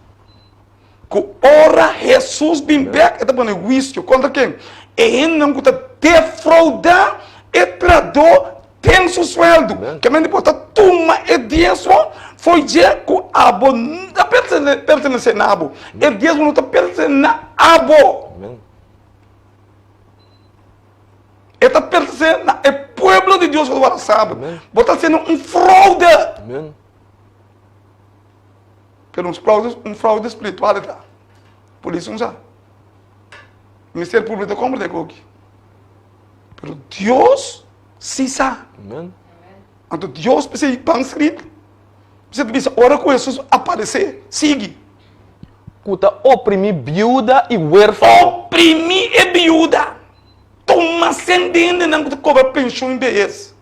Ku ora Hesus bin bek, e ta pone huisio kontra ken? E hendenan ku ta defraudá e trahadó den su sueldu. Kemen di bo ta tuma e diesmo fo'i dje ku abo no ta pertenesé na abo. E diesmo no ta pertenesé na abo. E ta pertenesé na e pueblo di Dios ku ta warda sabat. Bo ta hasiendo un fraude. Pero un fraude, un fraude spiritual e ta. Polis no sa. Ministerio Público ta komprende koki. Pero Dios sí sa. Amen. Anto Dios p'esei ban skrit. P'esei ta bisa ora ku Hesus aparesé, sigui. Ku ta oprimí biuda i huérfano. Oprimí e biuda. Tuma sen di hendenan ku ta kobra penshon i behes.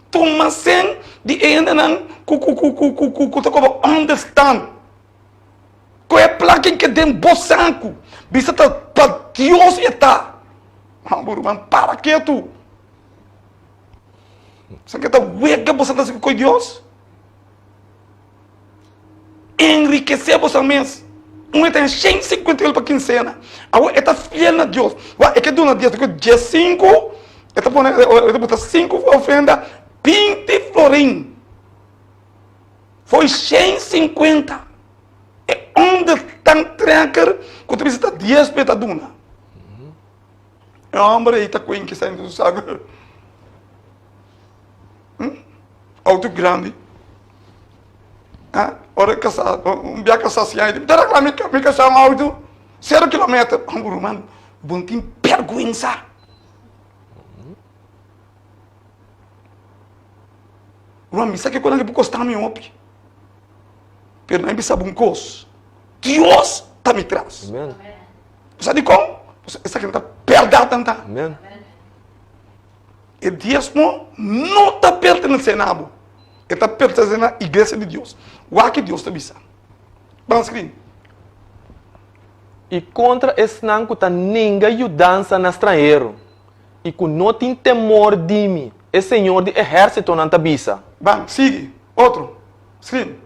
Tuma sen di e hendenan ku ku ku ku ku ku ku ta kobra onderstand. Ku e plaka ke den bo saku. Bisa ta pa Dios e ta. Bo ruman para ketu. Sa ke ta wega boso ta hasi ku koi Dios? Enrikesé boso mes. Un e ta en 150 mil pa kinsena. Awor e ta fiel na Dios. Wak, e ke duna dies, ku diesinku, e ta pone, e ta buta sinku ofrenda, binti florin. Foi 150. E onderstand trekker ku ta bisa ta dies pa e ta duna. E homber ei ta kuenki sa su saku. Auto grandi. Ah, ora kasá, un bia kasá si ai, ta rekla mi, mi kasá un auto, sero kilometer. Homber, ruman, bo no tin bergwensa. Ruman, mi sa ke konan ke por kosta mi hopi. Pero nan bisa bo un kos, Dios ta mi tras. Amen. Bo sa dikon? Pasobra esaki no ta bèrdat nan ta. Amen. E diesmo no ta pertenesé na bo. E ta pertenesé na iglesia di Dios. Wak ki Dios ta bisa. Ban skrin. I kontra esnan ku ta ninga yudansa na stranhero, i ku no tin temor di mi, e Señor di ehérsitonan ta bisa. Ban, sigui. Otro. Skrin.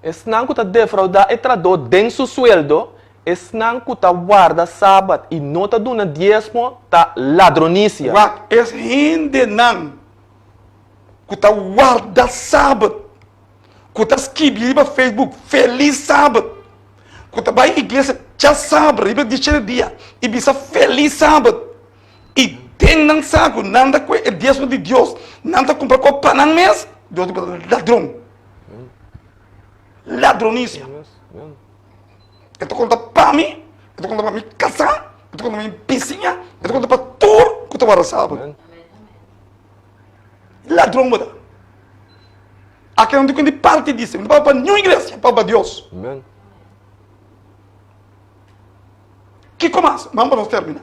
Esnan ku ta defraudá e trahadó den su sueldo, esnan ku ta warda sabat i no ta duna diesmo ta ladronisia. Wak, es hendenan ku ta warda sabat, ku ta skibi riba Facebook Felis Sabat, ku ta bai iglesia djasabra riba di shete dia i bisa Felis Sabat, i den nan sa ku nan ta kue e diesmo di Dios, nan ta kumpra kos pa nan mes, Dios di bo ta ladron. Ladronisia. E ta konta pa mi, e ta konta pa mi kasá, e ta konta pa mi bisiña, e ta konta pa tur ku ta warda sabat. Ladron bo ta. Aki no tin ku di parti di mi ta papia pa niun iglesia, mi papia pa Dios. Amen. Kiko mas? Ban pa nos termina.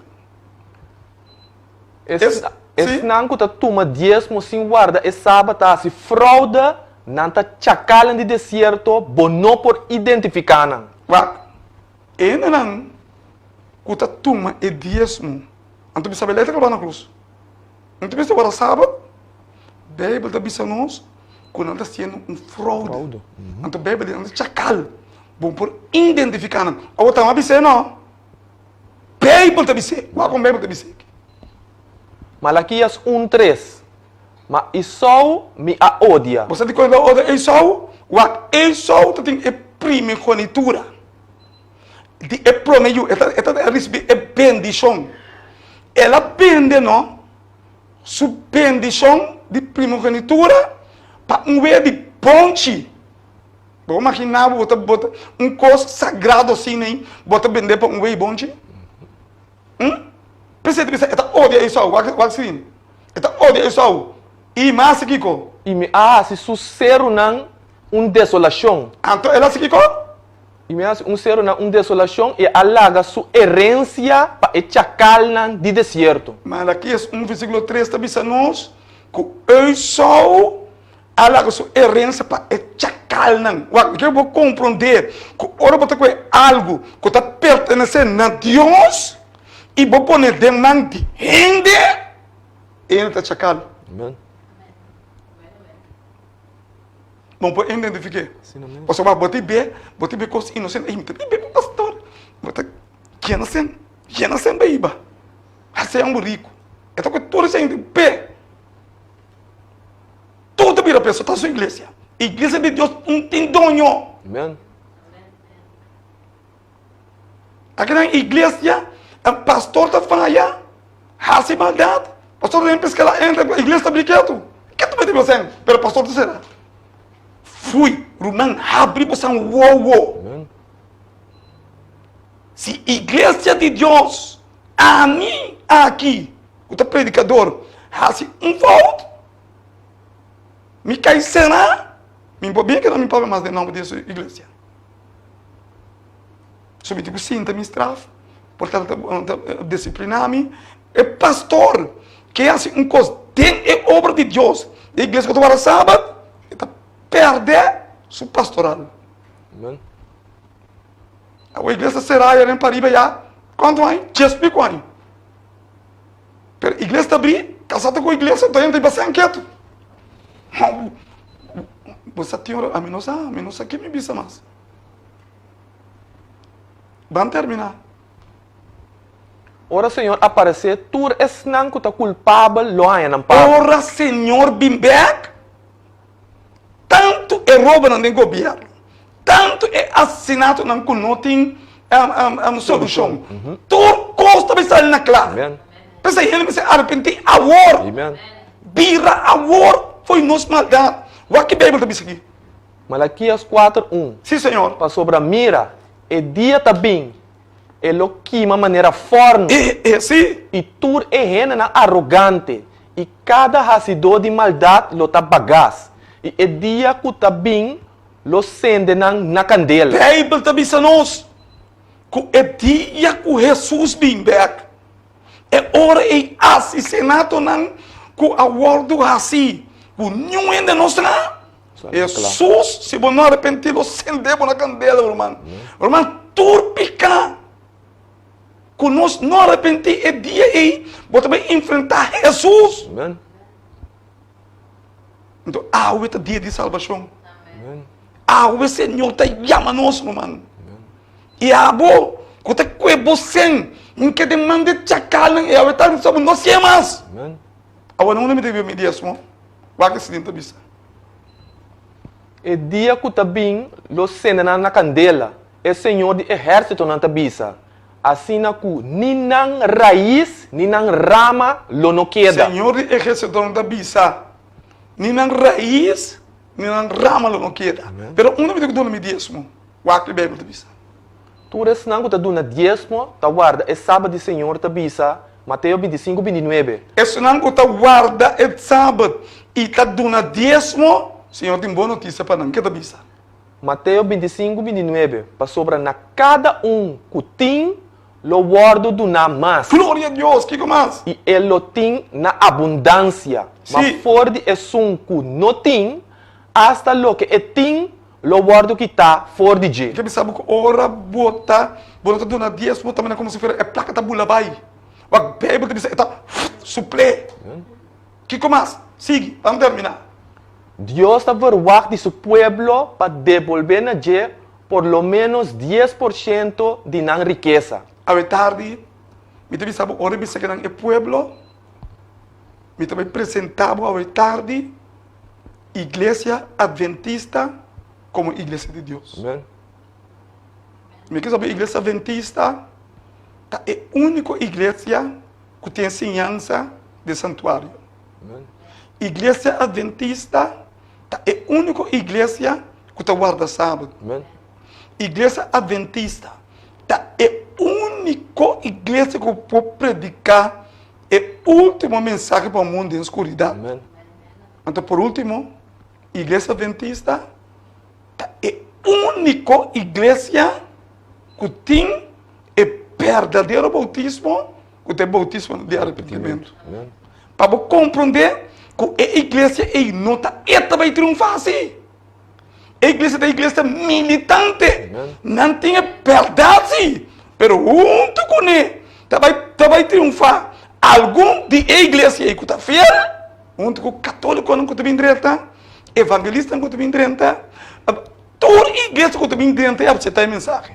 Es, esnan ku ta tuma diesmo sin warda e sabat ta hasi fraude, nan ta chakalnan di desierto, bo no por identifiká nan. Wak, e hendenan ku ta tuma e diesmo, anto mi sabi letra ku na krus. No ta bisa warda sabat, Beibel ta bisa nos ku nan ta hasiendo un fraude. Anto Beibel di nan ta chakal, bo por identifiká nan. Awor ta no a bis'é no. Beibel ta bis'é. Wak kon Beibel ta bis'é. Malakias un tres, Ma Esou mi a odia. Bo sa dikon el a odia Esou? Wak, Esou ta tin e primogenitura di e prome yu. E ta e ta risibí e bendishon. El a bende no su bendishon di primogenitura pa un wea di bonchi. Bo imaginá bo ta bo ta un kos sagrado asina ei bo ta bend'é pa un wea di bonchi? Hm? P'esei ta bisa e ta odia Esau. Wak wak si. E ta odia Esau. I mas kiko? I mi a hasi su serunan un desolashon. Anto el a hasi kiko? I mi a hasi un serunan un desolashon i a laga su herensia pa e chakalnan di desierto. Malakias un versíkulo tres ta bisa nos ku Esau a laga su herensia pa e chakalnan. Wak, mi ke bo komprondé ku ora bo ta kohe algu ku ta pertenesé na Dios i bo pone den man di hende, e hende ta chakal. Amen. Bo por identifiké. Pasobra bo ta be, bo ta be kos inosente. Ey, mi ta be pa pastor. Bo ta yena sen, yena sen pa iba. Hasi un riku. E ta ku tur esei be. Tur ta bira peso, ta su iglesia. Iglesia di Dios un tin doño. Amen. Akinan iglesia, pastor ta faya. Hasi maldat, pastor ta den piskala entra, iglesia ta bri ketu. Ketu mete bo sen, pero pastor ta sera. Fui, ruman, habri bo san wowo. Si iglesia di Dios, ami aki, ku ta predikador, hasi un fout, mi kai sera, mi por bien keda mi papia mas den nomber di e iglesia. So mi tin ku sinta mi straf, por ta ta disipliná mi. E pastor ke hasi un kos den e obra di Dios, den iglesia ku ta warda sabat, e ta pèrdè su pastoral. Amen. Awor iglesia será ya den pariba ya kuantu aña? Dies piku aña. Pero iglesia ta abrí, kasá ta ku iglesia, ta hende ta basen ketu. Bo sa tin ora, ami no sa, mi no sa ke mi bisa mas. Ban terminá. Ora Señor aparesé, tur esnan ku ta kulpabel lo haña nan pago. Ora Señor bin bèk, tantu e robonan den gobièrnu, tantu e asesinatonan ku no tin solushon, tur kos ta bai sali na kla. P'esei hende mester arepentí awor. Bira awor fo'i nos maldat. Wak ki Beibel ta bisa aki. Malakias kuater un. Sí, Señor. Pasobra mira, e dia ta bin, e lo kima manera fòrnu. E, e, sí. I tur e hendenan arogante i kada hasidó di maldat lo ta bagas, i e dia ku ta bin lo sende nan na kandela. Beibel ta bisa nos ku e dia ku Hesus bin bèk, E ora ei asisenatonan ku a wòrdu hasí ku niun hende no sa, Hesus, si bo no arepentí lo sendé bo na kandela, ruman. Ruman, tur piká ku nos no arepentí e dia ei, bo ta bai enfrentá Hesus. Enton awe ta dia di salbashon. Awe Señor ta yama nos, ruman. I abo ku ta kue bo sen, N ke den man di chakalnan, i awe ta bisa bo no siña mas. Awor unda mi ta biba mi diesmo? Wak e siñor ta bisa. E dia ku ta bin lo sende nan na kandela, e Señor di ehérsitonan ta bisa, asina ku ni nan rais ni nan rama lo no keda. Señor di ehérsitonan ta bisa, Ni nan rais ni nan rama lo no keda. Pero unda mi ta ku duna mi diesmo? Wak e Beibel ta bisa. Tur esnan ku ta duna diesmo ta warda e Sabat di Señor ta bisa, Mateo bintisinku, bintinuebe. Esnan ku ta warda e Sabat i ta duna diesmo. Señor tin bon notisia pa nan. Ke ta bisa? Mateo 25, 29, Pasobra na kada un ku tin, lo wòrdu duná mas. Gloria Dios! Kiko mas? I e lo tin na abundansia. Ma for di esun ku no tin, asta loke e tin lo wòrdu kitá for di dje. Ke bisa bo ku ora bo ta bo no ta duna diesmo ta manera komo si fuera e plaka ta bula bai. Wak Beibel ta bisa e ta supl'é. Kiko mas? Sigui, ban terminá. Dios ta verwagt di su pueblo pa debolbé na dje por lo ménos 10% di nan rikesa. Awe tardi, mi ta bisa bo ora bisa ke nan e pueblo, mi ta bai presentá bo awe tardi Iglesia Adventista komo Iglesia di Dios. Amen. Mi ke sa bo Iglesia Adventista ta e úniko iglesia ku tin e siñansa di e santuario. Amen. Iglesia Adventista ta e úniko iglesia ku ta warda sabat. Amen. Iglesia Adventista ta e úniko iglesia ku por prediká e último mensahe pa mundu den skuridat. Amen. Anto por último, Iglesia Adventista ta e úniko iglesia ku tin e berdadero boutismo, ku ta e boutismo di arepentimentu. Pa bo komprondé ku e iglesia ei no ta e ta bai triunfá si. E iglesia ta iglesia militante. Nan tin e bèrdat si, pero huntu kuné ta bai ta bai triunfá algun di e iglesia ei ku ta fiel, huntu ku katólikonan ku ta bin drenta, evangelistanan ku ta bin drenta, tur iglesia ku ta bin drenta i aseptá e mensahe.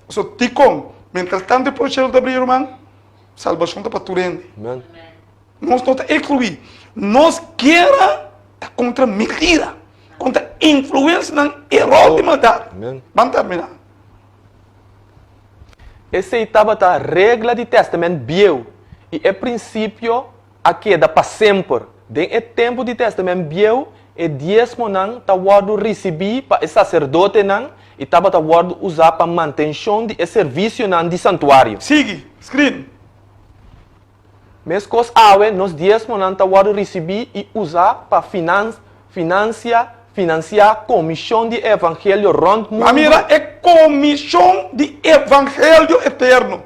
So dikon? Mientras tanto e por shelu ta bria ruman, salbashon ta pa tur hende. Nos no ta ekskluí. Nos guera ta kontra mentira, kontra influensianan eror di maldat. Ban terminá. Esei tabata regla di Tèstamènt Bieu, i e prinsipio a keda pa semper. Den e tempu di Tèstamènt Bieu, e diesmonan ta wòrdu risibí pa e saserdotenan i tabata wòrdu usá pa mantenshon di e servisionan di santuario. Sigui, screen. Meskos awe, nos diesmonan ta wòrdu risibí i usá pa finansia finansiá komishon di evangelio rònt mundu. A mira e komishon di evangelio eterno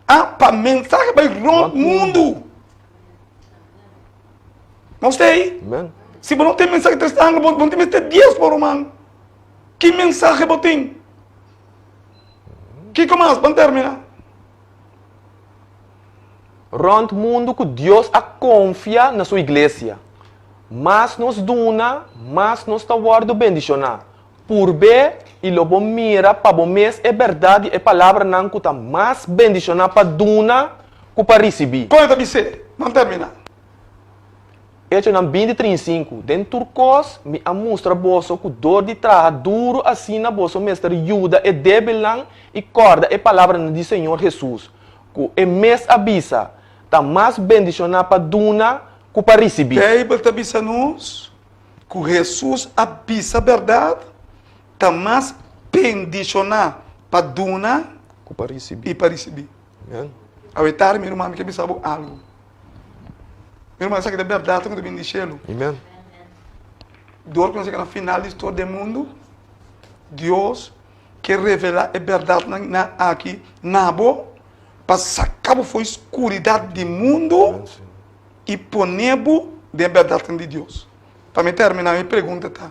a pa mensahe bai rònt mundu. Nos ta ei? Si bo no tin mensahe tres angel, bo no tin mester diesmo, ruman. Ki mensahe bo tin? Kiko mas? Ban terminá. Rònt mundu ku Dios a konfia na su iglesia. Mas nos duna, mas nos ta wòrdu bendishoná. Purb'é i lo bo mira pa bo mes e bèrdat di e palabranan ku ta mas bendishoná pa duna ku pa risibí. Kon e ta bis'é? Nan terminá. Echonan 20, 35, Den tur kos mi a mustra boso ku dor di traha duru asina boso mester yuda e débilnan i kòrda e palabranan di Señor Hesus, ku e mes a bisa, Ta mas bendishoná pa duna ku pa risibí. Beibel ta bisa nos ku Hesus a bisa bèrdat, Ta mas bendishoná pa duna ku pa risibí. I pa risibí. Awe tardi mi ruman mi ke bisa bo algu. Mi ruman esaki ta bèrdat ku ta bini di shelu. Amen. Dor ku nos yega na final di storia den mundu, Dios ke revelá e bèrdatnan nan aki na bo pa saka bo for e skuridat di mundu i pone bo den e bèrdatnan di Dios. Pa mi terminá mi pregunta ta,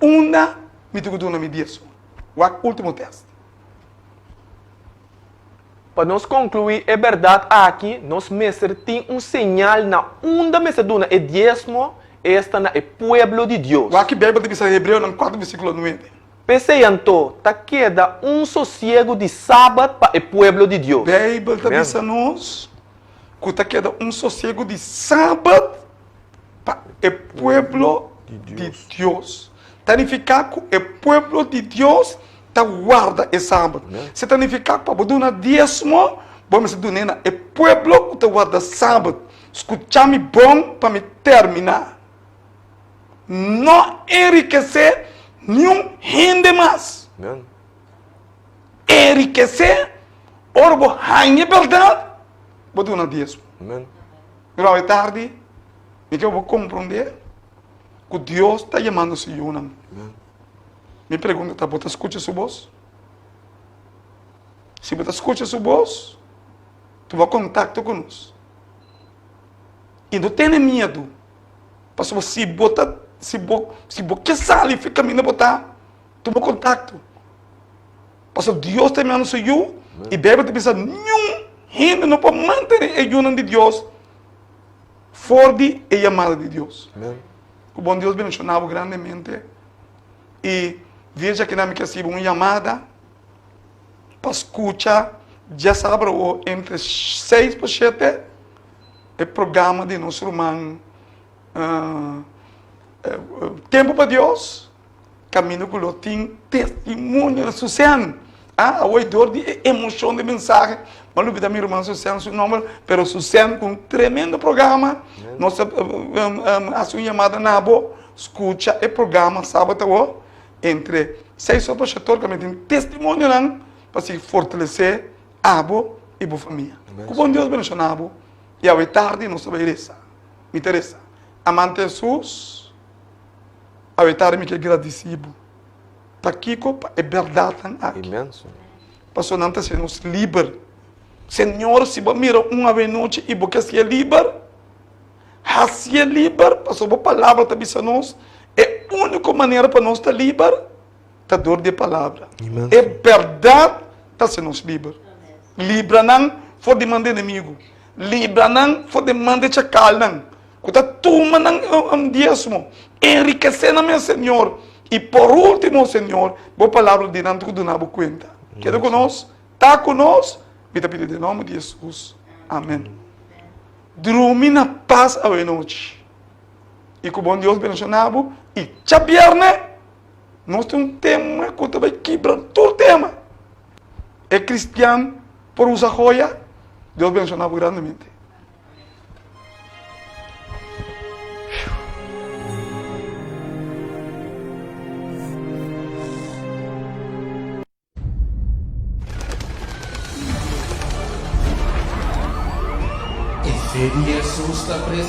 unda mi tin ku duna mi diesmo? Wak último tèst. Pa nos konkluí e bèrdat aki, nos mester tin un señal na unda mester duna e diesmo, esta na e pueblo di Dios. Wak ki Beibel ta bisa Hebreonan kuater versíkulo nuebe. P'esei anto, ta keda un sosiegu di sabat pa e pueblo di Dios. Beibel ta bisa nos ku ta keda un sosiegu di sabat pa e pueblo di Dios. Ta nifiká ku e pueblo di Dios ta warda e sabat. Se ta nifiká ku pa bo duna diesmo, bo mester dun'é na e pueblo ku ta warda sabat. Skucha mi bon pa mi terminá. No enrikesé niun hende mas. Enrikesé ora bo haña e bèrdat, bo duna diesmo. Pero awe tardi, mi ke bo komprondé. Ku Dios ta yamando su yunan. Mi pregunta ta, bo ta skucha su bos? Si bo ta skucha su bos, tuma kontakto ku nos. I no tene miedu, pasobra si bo ta, si bo, si bo ke sali fi kaminda bo ta, tuma kontakto. Pasobra Dios ta yamando su yu, i Beibel ta bisa niun hende no por mantene e yunan di Dios for di e yamada di Dios. Ku bon Dios bendiciona bo grandemente i via djakinan mi ke hasibo un yamada pa skucha djasabra awo entre seis pa shete e programa di nos ruman Tempo pa Dios. Kaminda ku lo tin testimonio di Susen. Ah, awor dor di e emocion di mensahe, m'a lubida mi ruman Susen su nomber, pero Susen ku un tremendo programa. Nos ta hasi un yamada na bo, skucha e programa sabat awor entre seis or pa shator kaminda tin testimonionan pa sigui fortalesé abo i bo famia. Ku bon Dios bendishona bo i awe tardi nos ta bai resa. Mi ta resa. Amante Hesus. Awe tardi mi ke gradisí bo. Pakiko? Pa e bèrdatnan aki. Pasobra nan ta hasi nos liber. Señor, si bo a mira un awe nochi i bo ke hasié liber, hasié liber, pasobra bo palabra ta bisa nos, e úniko manera pa nos ta liber ta dor di e palabra. E bèrdat ta hasi nos liber. Libra nan for di man di enemigu. Libra nan for di man di chakalnan. Ku ta tuma nan diesmo, enrikesé nan mes, Señor. I por último, Señor, bo palabra di nan ku duna bo kuenta. Keda ku nos, ta ku nos, mi ta pidi den nòmber di Hesus. Amen. Drumi na pas awe nochi. I ku bon Dios bendishoná bo. I djabièrnè nos tin un tema ku ta bai kibra tur tema. E kristian por usa joya? Dios bendishoná bo grandemente. E fe di Hesus ta.